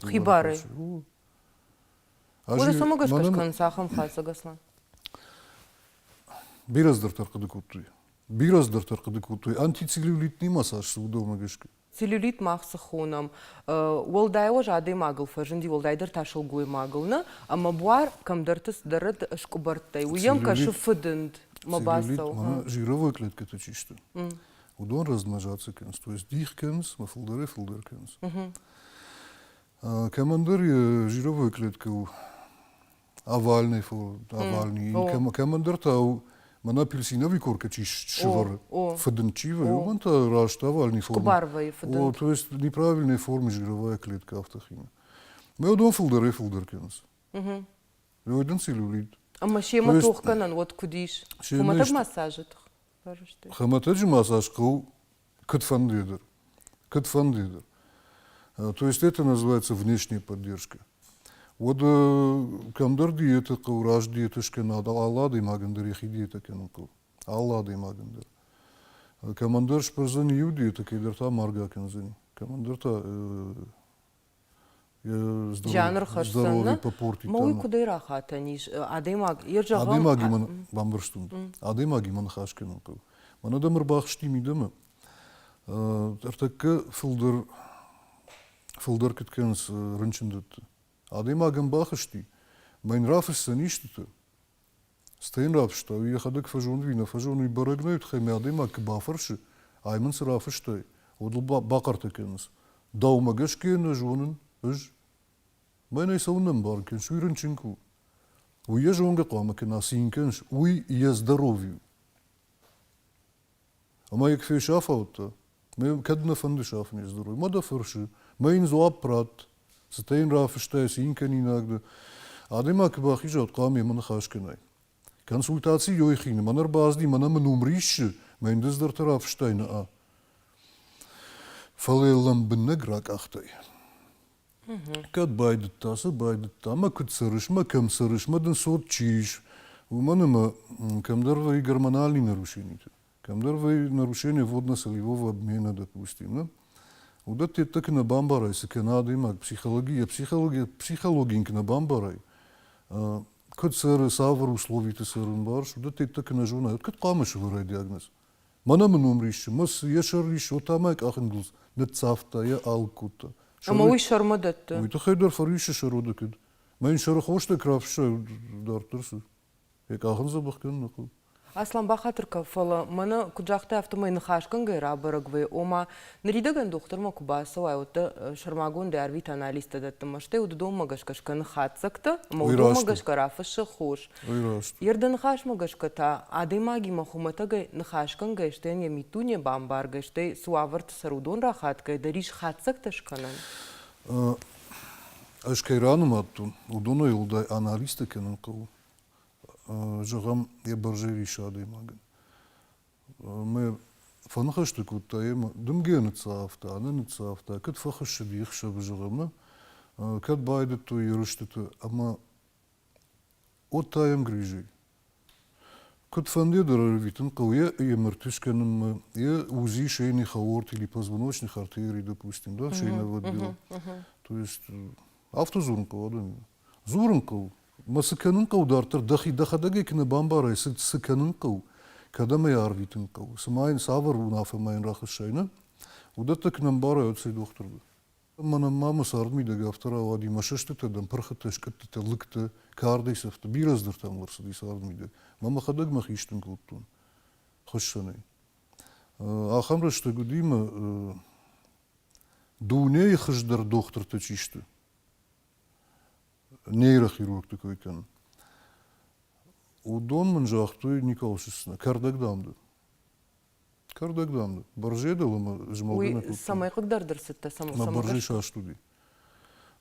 Хибарӕй. Уӕдӕ цӕмӕ гӕсгӕ скӕнынц ахӕм хатдзӕг, Аслан? Бирӕ цыдӕртӕ ӕрхъуыды кодтой. Бирӕ цыдӕртӕ ӕрхъуыды кодтой. Антицеллюлит нима цас цы уыдонмӕ гӕсгӕ. Целлюлит мах цы хонӕм, уӕлдай уӕз адӕймагыл фӕзынди, уӕлдайдӕр та сылгоймагыл, нӕ? Ӕмӕ буар кӕмдӕрты цыдӕр скъуыбӕрттӕй, уый йӕм кӕсы фыдынд мӕ бацӕуы. Мӕнӕ жировой клеткӕтӕ чи сты, уыдон размножаться кӕнынц, то есть дих кӕнынц ӕмӕ фылдӕрӕй-фылдӕр кӕнынц. Кӕмӕндӕр йӕ жировой клеткӕ у овальный, овальный, кӕмӕндӕр та у мӕнӕ апельсиновый коркӕ чи сывӕры, фыдынд чи вӕййы, уымӕн та раст овальный форма. Къуыбар вӕййы фыдынд. О, то есть неправильной формы жировая клетка автохимия. Мӕ уыдон фылдӕрӕй-фылдӕр кӕнынц. Уыдон целлюлит. Ӕмӕ семӕ тох кӕнӕн уӕд куыд ис? Хуымӕтӕг массажы тых? Хуымӕтӕджы массаж хъӕуы куыдфӕндыйы дӕр. Куыдфӕндыйы дӕр. То есть это называется внешняя поддержка. Уӕд кӕмдӕр диетӕ хъӕуы, раст диетӕ скӕнӕд, алы адӕймагӕн дӕр йӕхи диетӕ кӕнын хъӕуы. Алы адӕймагӕн дӕр. Кӕмӕндӕр сбӕздзӕни иу диетӕ, кӕйдӕр та маргӕ кӕндзӕни. Кӕмӕндӕр та Зиан ӕрхӕсдзӕн, нӕ? Ма уый куыдӕй рахатӕн ис? Адӕймаг, йӕ зӕгъӕм... Адӕймагимӕ, бамбӕрстон, адӕймагимӕ ныхас кӕнын хъӕуы. Мӕнӕ дӕм ӕрбахызти мидӕмӕ. Ӕртӕккӕ фылдӕр, фылдӕр куыд кӕнынц рынчындӕтты. Адӕймаг ӕм бахызти, мӕ йын рафысдзӕн истыты, Стӕй йын рафыста, уый йӕхӕдӕг фӕзоны ӕви нӕ фӕзоны, уый бӕрӕг нӕй, тыххӕй мӕ адӕймаг куы бафӕрсы, ай мын цы рафыстай, уӕд ыл бахъӕртӕ кӕнынц. Дӕумӕ гӕсгӕ йӕ нӕ зонын ӕз. Мӕнӕй цӕуын ӕмбарын кӕныс, уый рынчын куы у. Уый йӕ зонгӕ хъуамӕ кӕна, цы йын кӕныс, уый йӕ здоровье у. Ӕмӕ йӕ куы фесафаудта, мӕ кӕд нӕ фӕнды сафын йе здоровье, ма дӕ фӕрсы, мӕ йын дзуапп ратт, цытӕ йын рафыстай, цы йын кӕнинаг дӕ. Адӕймаг куы бахиза, уӕд хъуамӕ йемӕ ныхас кӕнай. Консультаци ёй хины, мӕн ӕрбацыди, мӕнӕ мын уым риссы, мӕ йын ды цыдӕртӕ рафыстай, нӕ. Фӕлӕ лӕмбынӕг ракъахтай. Кӕд байдыдта, цы байдыдта, ӕмӕ куыд цӕрыс, мӕ кӕм цӕрыс, мӕ дын цот чи ис, уымӕн ӕмӕ кӕмдӕр вӕййы гормональный нарушениты, кӕмдӕр вӕййы нарушение водно-солевого обмена, допустим, да? Уыдӕттӕ куы нӕ бамбарай, цы кӕна адӕймаг, психология, психология, психологин куы нӕ бамбарай, куыд цӕры, цавӕр условиты цӕры, ӕмбарыс, уыдӕттӕ куы нӕ зонай, уӕд куыд хъуамӕ сӕвӕрай диагноз? Мӕнӕ мын уым риссы, мӕ йӕ сӕр риссы, уӕд та мӕ къахӕнгуылдз ныццавта, йӕ алыг кодта. Ӕмӕ уый сӕрмӕ дӕтты? Уый тыххӕй дӕр фӕриссы сӕроды куыд. Мӕ йын сӕры хостӕ куы рафыссай, дарддӕр цы? Йӕ къахын дзӕбӕх кӕнын нӕ хъӕуы. Аслан, бахатыр кӕн, фӕлӕ мӕнӕ куыд загътай, афтӕмӕй ныхасгӕнгӕ рабӕрӕг вӕййы, ома ныридӕгӕн дохтырмӕ куы бацӕуай, уӕд дӕ сӕрмагондӕй арвит анализтӕ дӕттынмӕ, стӕй уыдонмӕ гӕсгӕ скӕны хатдзӕгтӕ ӕмӕ уыдонмӕ гӕсгӕ рафыссы хос. Уый раст. Йе рдӕныхасмӕ гӕсгӕ та адӕймагимӕ хуымӕтӕгӕй ныхасгӕнгӕ, стӕй йӕ миддуне бамбаргӕ, стӕй цы уавӕрты цӕры, уыдон рахатгӕ дӕр ис хатдзӕгтӕ скӕнӕн. Ӕз кӕй ранымадтон, уыдонӕй уӕлдай анализтӕ кӕнын хъӕуы. Зӕгъӕм, йӕ бӕрзӕй рисы адӕймагӕн. Мӕ фӕныхӕсты кодта йемӕ, дымгӕ ныццавта, нӕ ныццавта, кӕд фӕхӕссыди ӕхсӕвы зӕгъӕм, кӕд байдыдтой ерыстыты ӕмӕ Уӕд та йӕм грижи. Куыдфӕнды дӕр ӕрвитын хъӕуы йӕ МРТ скӕнынмӕ, йӕ УЗИ шейных аорт или позвоночных артерий, допустим, да, шейного отдела. То есть афтӕ дзурын хъӕуы адӕмимӕ. Дзурын хъӕуы. Мӕ цы кӕнын хъӕуы дарддӕр, дӕхи дӕхӕдӕг ӕй куы нӕ бамбарай, цы, цы кӕнын хъӕуы, кӕдӕм ӕй арвитын хъӕуы, цыма йын цавӕр уынаффӕ ма йын рахӕссай, нӕ? Уыдӕттӕ куы нӕ мбарай, уӕд цӕй дохтыр дӕ? Мӕнӕн ма мӕ цард мидӕг афтӕ рауади, мӕ сӕстытӕ дӕм пырхытӕ, скъуыдтытӕ, лыгтӕ, кардӕй сӕфтӕ, бирӕ цыдӕртӕ мыл ӕрцыди цард мидӕг. Мӕ мӕхӕдӕг мӕхи стынг кодтон хуыссӕнӕй. Ахӕм рӕстӕг уыди мӕ дунейы хуыздӕр дохтыртӕ чи сты, нейрохирургты кой кӕнын, уыдон мын загътой, Николай Сысна, кӕрдӕг, дам, ды. Кӕрдӕг, дам, бӕрзедыл ӕмӕ змӕлгӕ нӕ кодтон. Цӕмӕй хъыгдард ӕрцыдтӕ? Мӕ бӕрзӕй саст уыди.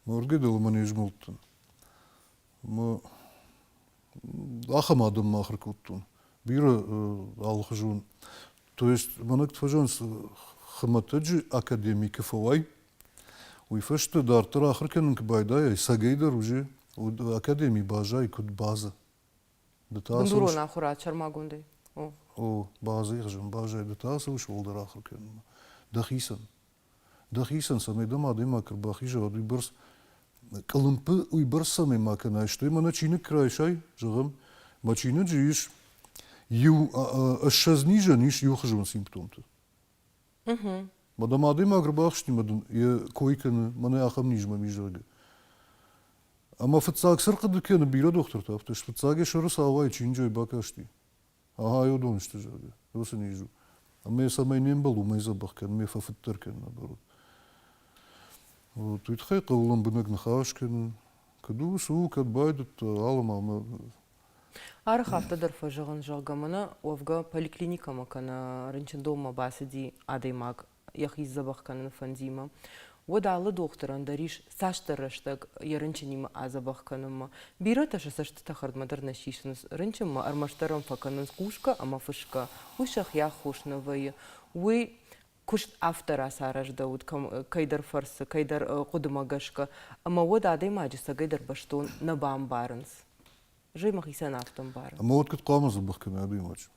Мӕ уыргӕдыл ӕмӕ не змӕлдтӕн. Мӕ ахӕм адӕммӕ ахуыр кодтон. Бирӕ алыхуызон. То есть мӕнӕ куыд фӕзӕгъынц, хуымӕтӕджы академи куы фӕуай, уый фӕстӕ дарддӕр ахуыр кӕнын куы байдайай, цӕгӕйдӕр уже академи баззайы куыд базӕ. Ды та Бындурон ахуырад сӕрмагондӕй. О. О, базӕгъзӕн, базӕй, ды та цӕуыс уӕлдӕр ахуыр кӕнынмӕ. Дӕхицӕн. Дӕхицӕн, цӕмӕй дӕм адӕймаг ӕрбахиза, уӕд уыйбӕрц къуылымпы уыйбӕрц цӕмӕй ма кӕнай, стӕй мӕнӕ чиныг куы райсай, зӕгъӕм, мӕ чиныджы ис иу 20 низӕн ис иухуызон симптомтӕ. Мадам адӕймаг ӕрбахызти ӕмӕ дын йӕ кой кӕны, мӕнӕ ахӕм низ мӕм ис, зӕгъгӕ. Ӕмӕ фыццаг цы рхъуыды кӕны бирӕ дохтыртӕ афтӕ, фыццаг йӕ сӕры сауӕй чиныджы бакасти. Ага, уыдон сты, зӕгъгӕ, уыцы низ у. Ӕмӕ йӕ цӕмӕй не мбӕлы, уымӕй дзӕбӕх кӕн, ме фӕфыддӕр кӕн, наоборот. Вот, уый тыххӕй хъӕуы лӕмбынӕг ныхас кӕнын. Куыд у, цы у, кӕд байдыдта, алымӕ ӕмӕ Арӕх афтӕ дӕр фӕзӕгъын, зӕгъгӕ, мӕнӕ уӕвгӕ поликлиникӕмӕ кӕнӕ рынчындонмӕ бацыди адӕймаг йӕхи сдзӕбӕх кӕныны фӕндимӕ, уӕд алы дохтырӕн дӕр ис цасдӕр рӕстӕг йӕ рынчынимӕ адзӕбӕх кӕнынмӕ. Бирӕтӕ сӕ цӕстытӕ хӕрдмӕ дӕр нӕ сисынц рынчынмӕ, ӕрмӕстдӕр ӕм фӕкӕнынц хъусгӕ ӕмӕ фысгӕ. Уый сӕхи аххос нӕ вӕййы. Уый куыст афтӕ рацарӕзтӕуыд кӕйдӕр фӕрцы, кӕйдӕр хъуыдымӕ гӕсгӕ, ӕмӕ уӕд адӕймаджы цӕгӕйдӕр бӕстон нӕ бамбарынц. Зӕй мӕхицӕн афтӕ ӕмбарын. Ӕмӕ уӕд куыд хъуамӕ дзӕбӕх кӕна адӕймаджы?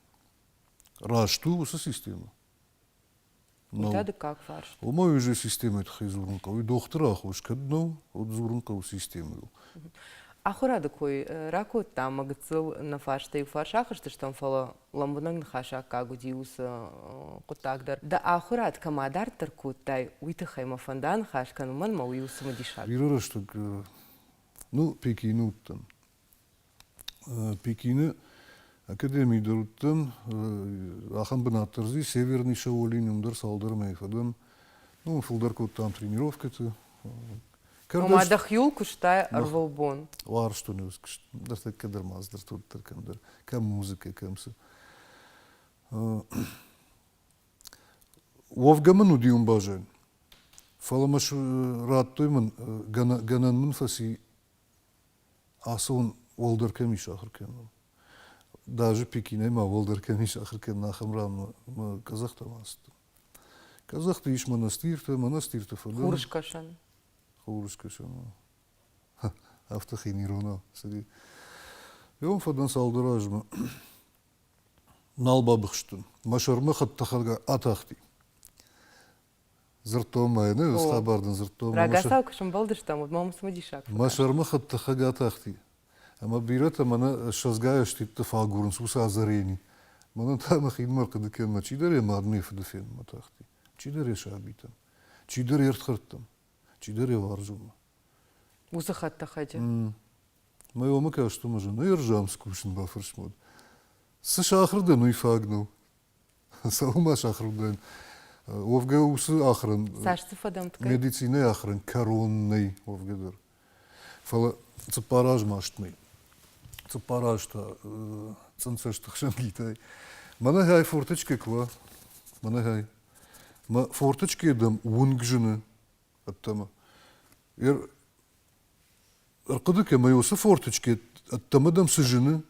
Раст у уыцы системӕ? Уый та дыккаг фарст. Уымӕй уже системӕйы тыххӕй дзурын хъӕуы. Дохтыры аххос кӕд нӕу, уӕд дзурын хъӕуы системӕйыл. Ахуырады кой ракодтам ӕмӕ гыццыл нӕ фарстӕй иу фарс ахызтыстӕм, фӕлӕ лӕмбынӕг ныхасы аккаг уыди уыцы хъуыддаг дӕр. Дӕ ахуырад кӕм адарддӕр кодтай, уый тыххӕй мӕ фӕнды аныхас кӕнын, уымӕн ӕмӕ уый у цымыдисаг. Бирӕ рӕстӕг, ну, Пекины уыдтӕн. Пекины академийы дӕр уыдтӕн, ахӕм бынат дӕр дзы Северный Шаолинь, уым дӕр цалдӕр мӕйы фӕдӕн. Ну, фылдӕр кодтам тренировкӕты. Ома дӕхиуыл куыстай ӕрвылбон? Уарзтон ӕз куыст. Ныртӕккӕ дӕр ма дзырдтон кӕмдӕр, кӕм музыкӕ, кӕм цы. Уӕвгӕ мын уыди уым баззайын. Фӕлӕ мӕ радтой мын, гӕнӕн мын фӕци ацӕуын уӕлдӕр кӕм ис ахуыр кӕнын. Даже Пекинӕй ма уӕлдӕр кӕм ис ахуыр кӕнын, ахӕм ранмӕ мӕ казахтӕм ацыдтӕн. Казахты ис монастыртӕ, монастырты фӕдыл. Хурыскӕсӕн. Хурыскӕсӕн. Афтӕ хин иронау цыди. Ион фӕдӕн цалдӕр азмӕ нал бабыхстон. Мӕ сӕрмӕ хӕдтӕхӕг атахти. Дзырдтон ма йын, ӕз хабар дын дзырдтон. Рагацау куы сӕмбӕлдыстӕм, уӕд мӕм цымыдисаг Мӕ сӕрмӕ хӕдтӕхӕг атахти. Ӕмӕ бирӕтӕ мӕнӕ ссӕдзгай ӕститты фӕагурынц уыцы озарени. Мӕнӕн та мӕхимӕ ӕрхъуыды кӕнын, чидӕр йӕ мадмӕ фыды фенынмӕ тахти, чидӕр йӕ сабитӕм, чидӕр йе рдхӕрдтӕм, чидӕр йӕ уарзонмӕ. Уыцы хӕдтӕхӕджы? Мӕ уымӕ кастон ӕз, ныр ӕрзам скусын бафӕрсмод. Цы сахар дӕн, уый фаг нӕу. Цӕуылмӕ сахар уыдаин? Уӕвгӕ уыцы ахырӕн Цас дзы фӕдӕмтгӕ? Медицинӕйы ахырӕн кӕрон нӕй уӕвгӕ дӕр. Фӕлӕ цыппар азмӕ астмӕй. Цыппар аз та цъындцӕсты хсӕн гитӕй. Мӕнӕ хай форточкӕ куы уа, мӕнӕ хай. Мӕ форточкӕйы дӕм уынг зыны ӕддӕмӕ. Ӕрхъуыды кӕн, мӕ уыцы форточкӕ ӕддӕмӕ дӕм цы зыны,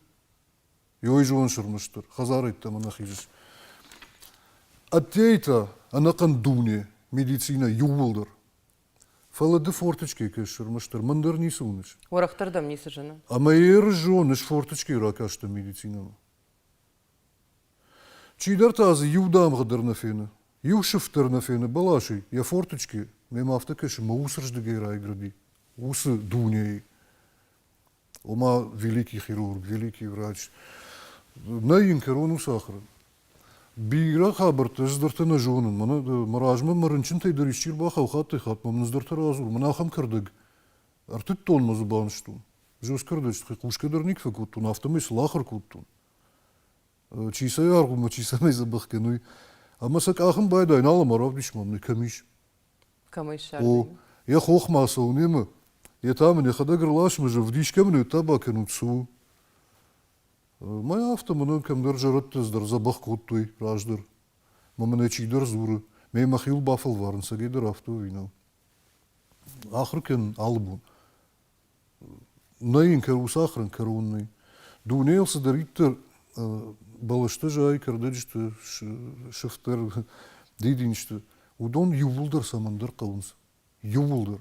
Ёй зон сырмыстыр, хӕдзарӕйттӕмӕ нӕ хизыс. Ӕддейы та ӕнӕхъӕн дуне, медицинӕ иууылдӕр. Фӕлӕ ды форточкӕйы кӕсыс ӕрмӕстдӕр, мӕн дӕр ницы уыныс. Уӕрӕхдӕр дӕм ницы зыны. Ӕмӕ ерыс зоныс форточкӕйы ракастӕн медицинӕмӕ. Чидӕр та дзы иу дамгъӕ дӕр нӕ фены, иу сыф дӕр нӕ фены бӕласӕй, йӕ форточкӕ, мемӕ афтӕ кӕсы, мӕ усырздыгӕй райгуырди, уыцы дунейы. Ома великий хирург, великий врач. Нӕ йын кӕрон у сахары. Бирӕ хабӕрттӕ ӕз дӕртӕ нӕ зонын. Мӕнӕ мӕ размӕ мӕ рынчынтӕй дӕр исчи ӕрбахауы хаттӕй-хатт мӕм ӕз радзур. Мӕнӕ ахӕм кӕрдӕг ӕртыдтон мӕ дзы банызтон. Ӕз кӕрдӕджы хъусгӕ дӕр никуы фӕкодтон, афтӕмӕй сыл ахуыр кодтон. Чи сӕ аргъуымӕ, чи цӕмӕй дзӕбӕх кӕной. Ӕмӕ сӕ къахын байдайын, нал ӕмӕ равдис мӕм, кӕм ис. Кӕмӕй ссардтай? О, йӕ хохмӕ ацӕуын емӕ, йе та мын йӕхӕдӕг ӕрласмӕ, ӕвдисгӕ мын уӕд та бакӕнут цы у. Мӕ афтӕ мӕнӕн кӕмдӕр зӕрӕдтӕ дӕр дзӕбӕх кодтой раздӕр. Мӕ мын ӕй чидӕр дзуры, ме мӕхиуыл бафӕлварын, цӕгӕйдӕр афтӕ ӕви нӕу. Ахуыр кӕнын алы бон. Нӕ йын уыцы ахуырӕн кӕрон нӕй. Дунейыл цыдӕриддӕр бӕлӕстӕ зайы, кӕрдӕджыты, сыфтӕр, дидинджыты, уыдон иууылдӕр цӕмӕндӕр хъӕуынц. Иууылдӕр.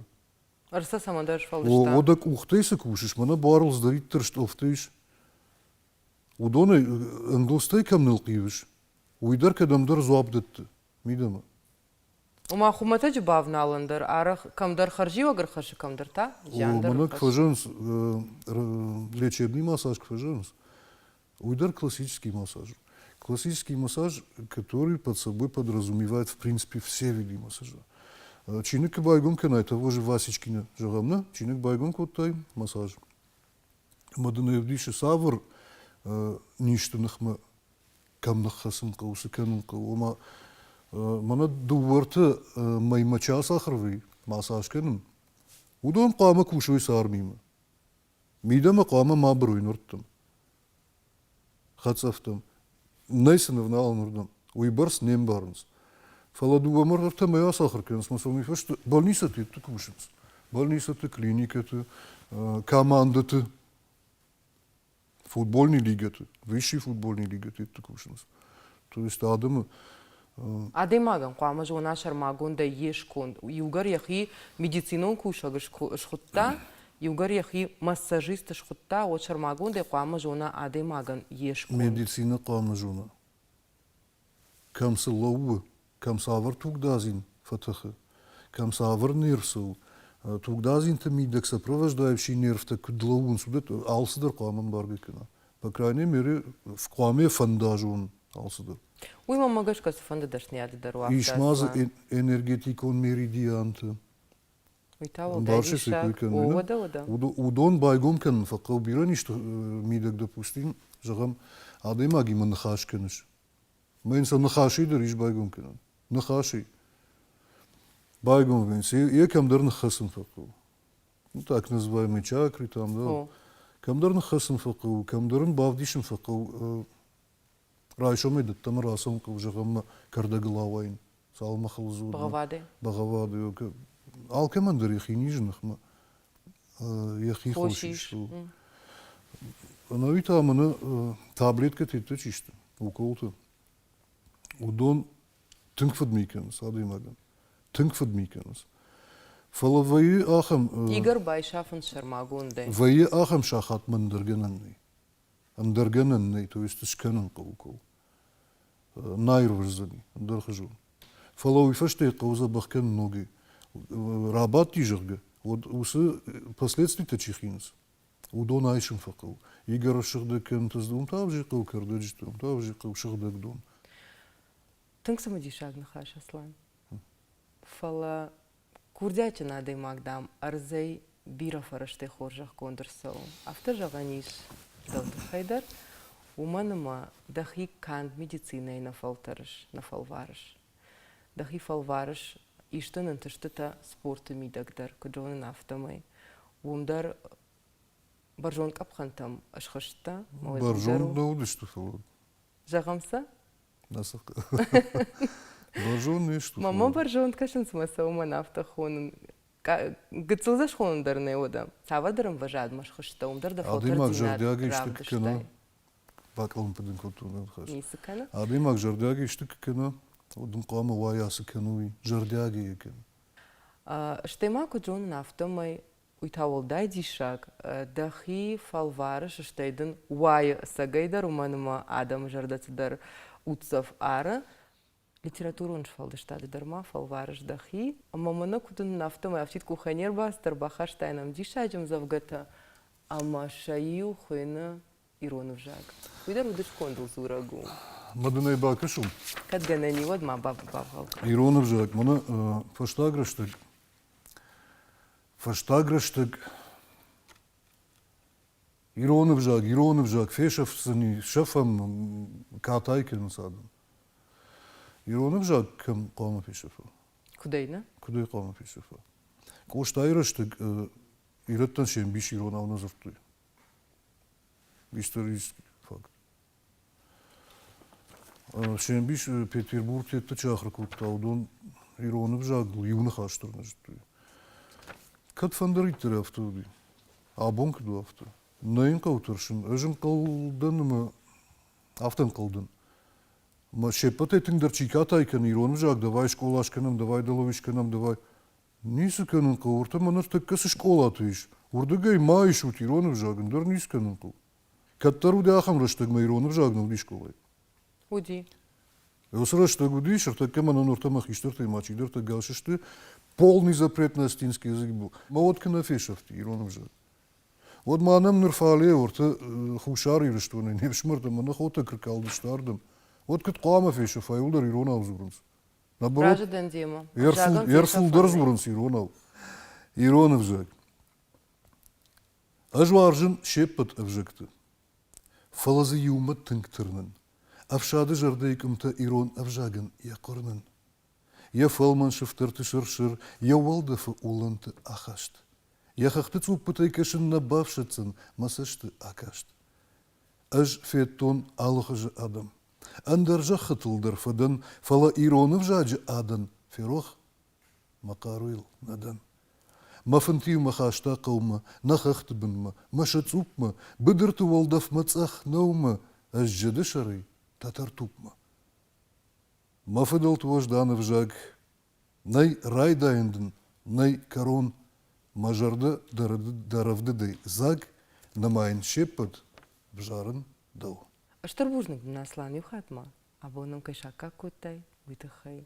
Ӕрцӕ цӕмӕндӕр сфӕлдыста. О, дӕ къухтӕй цы кусыс, мӕнӕ буарыл цыдӕриддӕр стъӕлфтӕ ис, уыдонӕй ӕнгуылдзтӕй кӕм нылхъивыс, уый дӕр кӕдӕмдӕр дзуапп дӕтты мидӕмӕ. Ома хуымӕтӕджы бавналӕн дӕр арӕх кӕмдӕр хӕрзиуӕг ӕрхӕссы, кӕмдӕр та зиан дӕр Мӕнӕ куы фӕзӕгъынц, лечебный массаж куы фӕзӕгъынц, уый дӕр классический массаж. Классический массаж, который под собой подразумевает, в принципе, все виды массажа. Чиныг куы байгом кӕнай, того же Васечкина, зӕгъӕм, нӕ? Чиныг байгом кодтай, массаж. Ӕмӕ дын ӕвдисы, цавӕр низты ныхмӕ кӕм ныххӕцын хъӕуы, цы кӕнын хъӕуы. Ома мӕнӕ дыууӕрты мӕймӕ чи ацахуыр вӕййы, массаж кӕнын, уыдон хъуамӕ кусой сӕ армимӕ. Мидӕмӕ хъуамӕ ма бырой нырттӕм, хӕцъӕфтӕм. Нӕй сын ӕвналын уырдӕм. Уыйбӕрц не мбарынц. Фӕлӕ дыууӕ ӕртӕ мӕй ацахуыр кӕнынц, ӕмӕ сӕ уый фӕстӕ больницӕты йедты кусынц. Больницӕты, клиникӕты, командӕты. Футбольный лигӕты, высший футбольный лигӕты кусынц. То есть адӕмы Адӕймагӕн хъуамӕ зона сӕрмагондӕй йе сконд. Иугӕр йӕхи медицинон кусӕг схуыдта, иугӕр йӕхи массажист схуыдта, уӕд сӕрмагондӕй хъуамӕ зона адӕймагӕн йе сконд. Медицинӕ хъуамӕ зона, кӕм цы лӕууы, Кӕм цавӕр тугдадзин фӕтӕхы, кӕм цавӕр нерв у, тугдадзинты мидӕг сопровождающий нервтӕ куыд лӕууынц, уыдӕттӕ алцыдӕр хъуамӕ ӕмбаргӕ кӕна. По крайней мере, хъуамӕ фӕндазон алцыдӕр. Уый мӕнмӕ гӕсгӕ цыфӕнды дӕсныйады дӕр у Ис ма дзы энергетикон меридианты. Уый та уӕлдай диссаг. О, уӕдӕ, уӕдӕ. Уыдон байгом кӕнын фӕхъӕуы бирӕ низты мидӕг, допустим, зӕгъӕм, адӕймагимӕ ныхас кӕныс. Мӕ йын сӕ ныхасӕй дӕр ис байгом кӕнӕн. Ныхасӕй. Байгом кӕнынц. Йе кӕмдӕр ныххӕцын фӕхъӕуы. Ну, так называемые чакры там, да. Кӕмдӕр ныххӕцын фӕхъӕуы, кӕмдӕр ын бавдисын фӕхъӕуы. Райсомӕй дӕттӕм рацӕуын хъӕуы, зӕгъӕм, кӕрдӕгыл ауайын. Цалынмӕ хылдзы Бӕгъӕввадӕй? Бӕгъӕввадӕй. Алкӕмӕн дӕр йӕхи низы ныхмӕ йӕхи хос ис. Ӕнӕуи та мӕнӕ таблеткӕтӕ чи сты, уколты, уыдон тынг фыдми кӕнынц адӕймагӕн. Тынг фыдми кӕнынц. Фӕлӕ вӕййы ахӕм... Игорь байсафынц сӕрмагондӕй. Вӕййы ахӕм сахатмӕ ӕндӕр гӕнӕн нӕй. Ӕндӕр гӕнӕн нӕй, то есть скӕнын хъӕуы укол. Нӕ аирвӕздзӕни, ӕндӕрхуызон. Фӕлӕ уый фӕстӕ хъӕуы дзӕбӕх кӕнын ногӕй. Рабадти, зӕгъгӕ, уӕд уыцы последствитӕ чи хинынц, уыдон айсын фӕхъӕуы. Игоры сыгъдӕг кӕнын уым та ӕвзӕр хъӕуы кӕрдӕджытӕ, уым та ӕвзӕр хъӕуы сыгъдӕг дон. Тынг цымыдисаг ныхас, Аслан. Фӕлӕ Курдиатджын адӕймаг, дам, ӕрдзӕй бирӕ фӕрӕзтӕй хорзӕхгонд ӕрцӕуы. Афтӕ зӕгъӕн ис дӕу тыххӕй дӕр, уымӕн ӕмӕ дӕхи канд медицинӕйы нӕ фӕлтӕрыс, нӕ фӕлварыс. Дӕхи фӕлварыс исты ӕнтыстытӕ спорты мидӕг дӕр, куыд зонын, афтӕмӕй. Уым дӕр бӕрзонд къӕпхӕнтӕм схызтӕ. Бӕрзонд нӕ уыдысты, фӕлӕ. Зӕгъӕм сӕ? Бӕрзонд не сты. Мама бӕрзонд кӕсынц мӕ сӕ уымӕн афтӕ хонын. Гыццыл дзы схонын дӕр нӕ уыд. Цавӕрдӕр ӕмвӕзадмӕ схызтӕ, уым дӕр дӕ Адӕймаг зӕрдиагӕй исты куы кӕна, бакъуылымпы дын кодтон ныхас. Ницы кӕны. Адӕймаг зӕрдиагӕй исты куы кӕна, уӕд ын хъуамӕ уайа, цы кӕны, уый. Зӕрдиагӕй йӕ кӕны. Стӕй ма куыд зонын, афтӕмӕй Уый та уӕлдай диссаг, дӕхи фӕлварыс, стӕй дын уайы ӕцӕгӕйдӕр, уымӕн ӕмӕ адӕмы зӕрдӕты дӕр уддзӕф ары. Литературон сфӕлдыстады дӕр ма фӕлварыс дӕхи. Ӕмӕ мӕнӕ куыд уынын, афтӕмӕй афтид къухӕй не рбацыд, ӕрбахастай нӕм диссаджы ӕмдзӕвгӕтӕ, ӕмӕ сӕ иу хуыйны ирон ӕвзаг. Уый дӕр удыскондыл дзурӕг у. Мӕ дын ӕй бакӕсон? Кӕд гӕнӕн и, уӕд ма бавгъау кӕн. Ирон ӕвзаг мӕнӕ фӕстаг рӕстӕг Фӕстаг рӕстӕг ирон ӕвзаг, ирон ӕвзаг фесӕфдзӕни, сӕфӕм, катай кӕнынц адӕм. Ирон ӕвзаг кӕм хъуамӕ фесӕфа? Куыдӕй нӕ? Куыдӕй хъуамӕ фесӕфа? Къостайы рӕстӕг ирӕттӕн се мбис иронау нӕ дзырдтой. Исторический факт. Се мбис Петербург тетты чи ахуыр кодта, уыдон ирон ӕвзагыл иу ныхас дӕр нӕ зыдтой. Кӕд фӕндыриддӕр афтӕ уыди, абон куыд у афтӕ. Нӕ йын хъӕуы тӕрсын. Ӕз ӕнхъӕл дӕн ӕмӕ афтӕ ӕнхъӕл дӕн. Ӕмӕ се ппӕтӕй тынгдӕр чи катай кӕны ирон ӕвзаг, давай скъола скӕнӕм, давай дӕлӕуи скӕнӕм, давай. Ницы кӕнын хъӕуы, ӕртӕ мӕ ныртӕккӕ цы скъолаты ис, уырдыгӕй ма исут ирон ӕвзаг, ӕндӕр ницы кӕнын хъӕуы. Кӕддӕр уыди ахӕм рӕстӕгмӕ ирон ӕвзаг нӕ уыди скъолайы. Уыди. Уыцы рӕстӕг уыди, сыртӕккӕ мӕнӕн ӕртӕ мӕ хистӕртӕй ма чидӕртӕ гас сты, полный запрет на осетинский язык был. Мӕ уӕд куы нӕ фесӕфти ирон ӕвзаг. Уӕд ма нӕм ныр фале ӕртӕ Хуссар Ирыстонӕй не фсымӕртӕ мӕ нӕ хотӕ куы ркалдысты ардӕм, уӕд куыд хъуамӕ фесӕфа, иуылдӕр иронау дзурынц. Разы дӕн демӕ. Ӕрфулдӕр дзурынц иронау. Ирон ӕвзаг. Ӕз уарзын се ппӕт ӕвзӕгты, фӕлӕ дзы иумӕ тынг тырнын, ӕфсады зӕрдӕйы къуымтӕ ирон ӕвзагӕн йӕ хъырнын, йӕ фӕлмӕн сыфтӕрты сыр-сыр, йӕ уӕлдӕфы улӕнты ахаст. Йӕ хӕхты цъуппытӕй кӕсын нӕ бафсӕддзӕн мӕ цӕсты акаст. Ӕз федтон алыхуызы адӕм. Ӕндӕр зӕххытыл дӕр фӕдӕн, фӕлӕ ирон ӕвзаджы адӕн ферох мӕ хъаруйыл нӕ дӕн. Мӕ фынты-иу мӕ хаста хъӕумӕ, нӕ хӕхты бынмӕ, мӕ сӕ цъупмӕ, быдырты уӕлдӕфмӕ цъӕх нӕумӕ, ӕз джеды сӕрӕй Тӕтӕртупмӕ. Мӕ фыдӕлты уӕздан ӕвзаг, нӕй райдайӕн дын, нӕй кӕрон, мӕ зӕрдӕ дӕ рӕвдыдӕй дзаг, нымайын се ппӕт, взарын дӕу. Стыр бузныг дын, Аслан, иу хатт ма, абон нӕм кӕй саккаг кодтай, уый тыххӕй.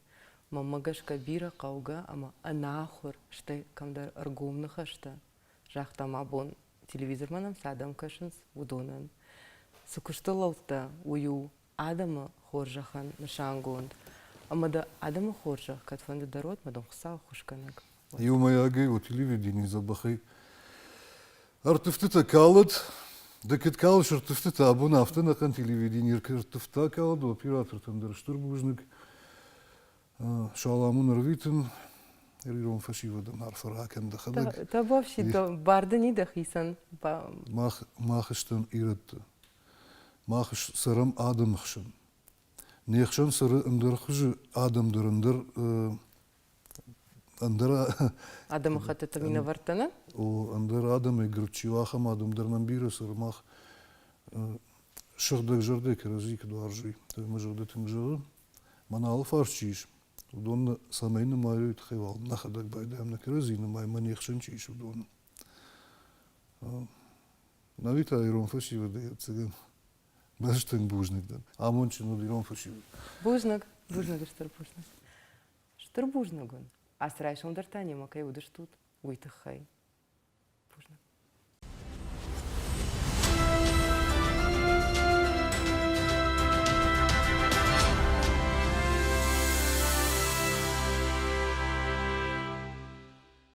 Мӕнмӕ гӕсгӕ бирӕ хъӕугӕ ӕмӕ ӕнахуыр, стӕй кӕмдӕр ӕргом ныхӕстӕ загъта мӕ бон, телевизормӕ нӕм цы адӕм кӕсынц, уыдонӕн. Цы куысты лӕудтӕ, уый у адӕмы хорзӕхӕн нысангонд. Ӕмӕ дӕ адӕмы хорзӕх кӕдфӕнды дӕр уӕд, мӕ дын Хуыцау ӕххуысгӕнӕг. Иумӕйагӕй у телевидени дзӕбӕхӕй ӕрттывтытӕ калд. Ды куыд калыс ӕрттывтытӕ, абон афтӕ ӕнӕхъӕн телевидени ӕрттывта калд, оператортӕн дӕр стыр бузныг. Салам уын ӕрвитын, ирон фӕсивӕдӕн арфӕ ракӕн дӕхӕдӕг. Табуафси, бар дын и дӕхицӕн. Мах, мах стӕм ирӕттӕ. Мах цӕрӕм адӕмы хсӕн. Не хсӕн цӕры ӕндӕр хуызы адӕм дӕр ӕндӕр ӕндӕр Адӕмыхӕттыты минӕвӕрттӕ нӕ? О, ӕндӕр адӕмӕй гуырд чи у, ахӕм адӕм дӕр нӕм бирӕ цӕры. Мах сыгъдӕг зӕрдӕ кӕрӕдзи куыд уарзой, мӕ зӕрдӕ тынг зӕгъы. Мӕн алыфарс чи ис, уыдон цӕмӕй нымайой, тыххӕй уал нӕхӕдӕг байдайӕм нӕ кӕрӕдзи нымайын, мӕ не хсӕн чи ис, уыдоны. Нӕуи та ирон фӕсивӕдӕй ӕцӕгӕн Ӕз тынг бузныг дӕн. Амондджын уыд ирон фӕсивӕд. Бузныг, бузныг, стыр бузныг. Стыр бузныг уын, ацы райсом дӕр та немӕ кӕй уыдыстут, уый тыххӕй. Бузныг.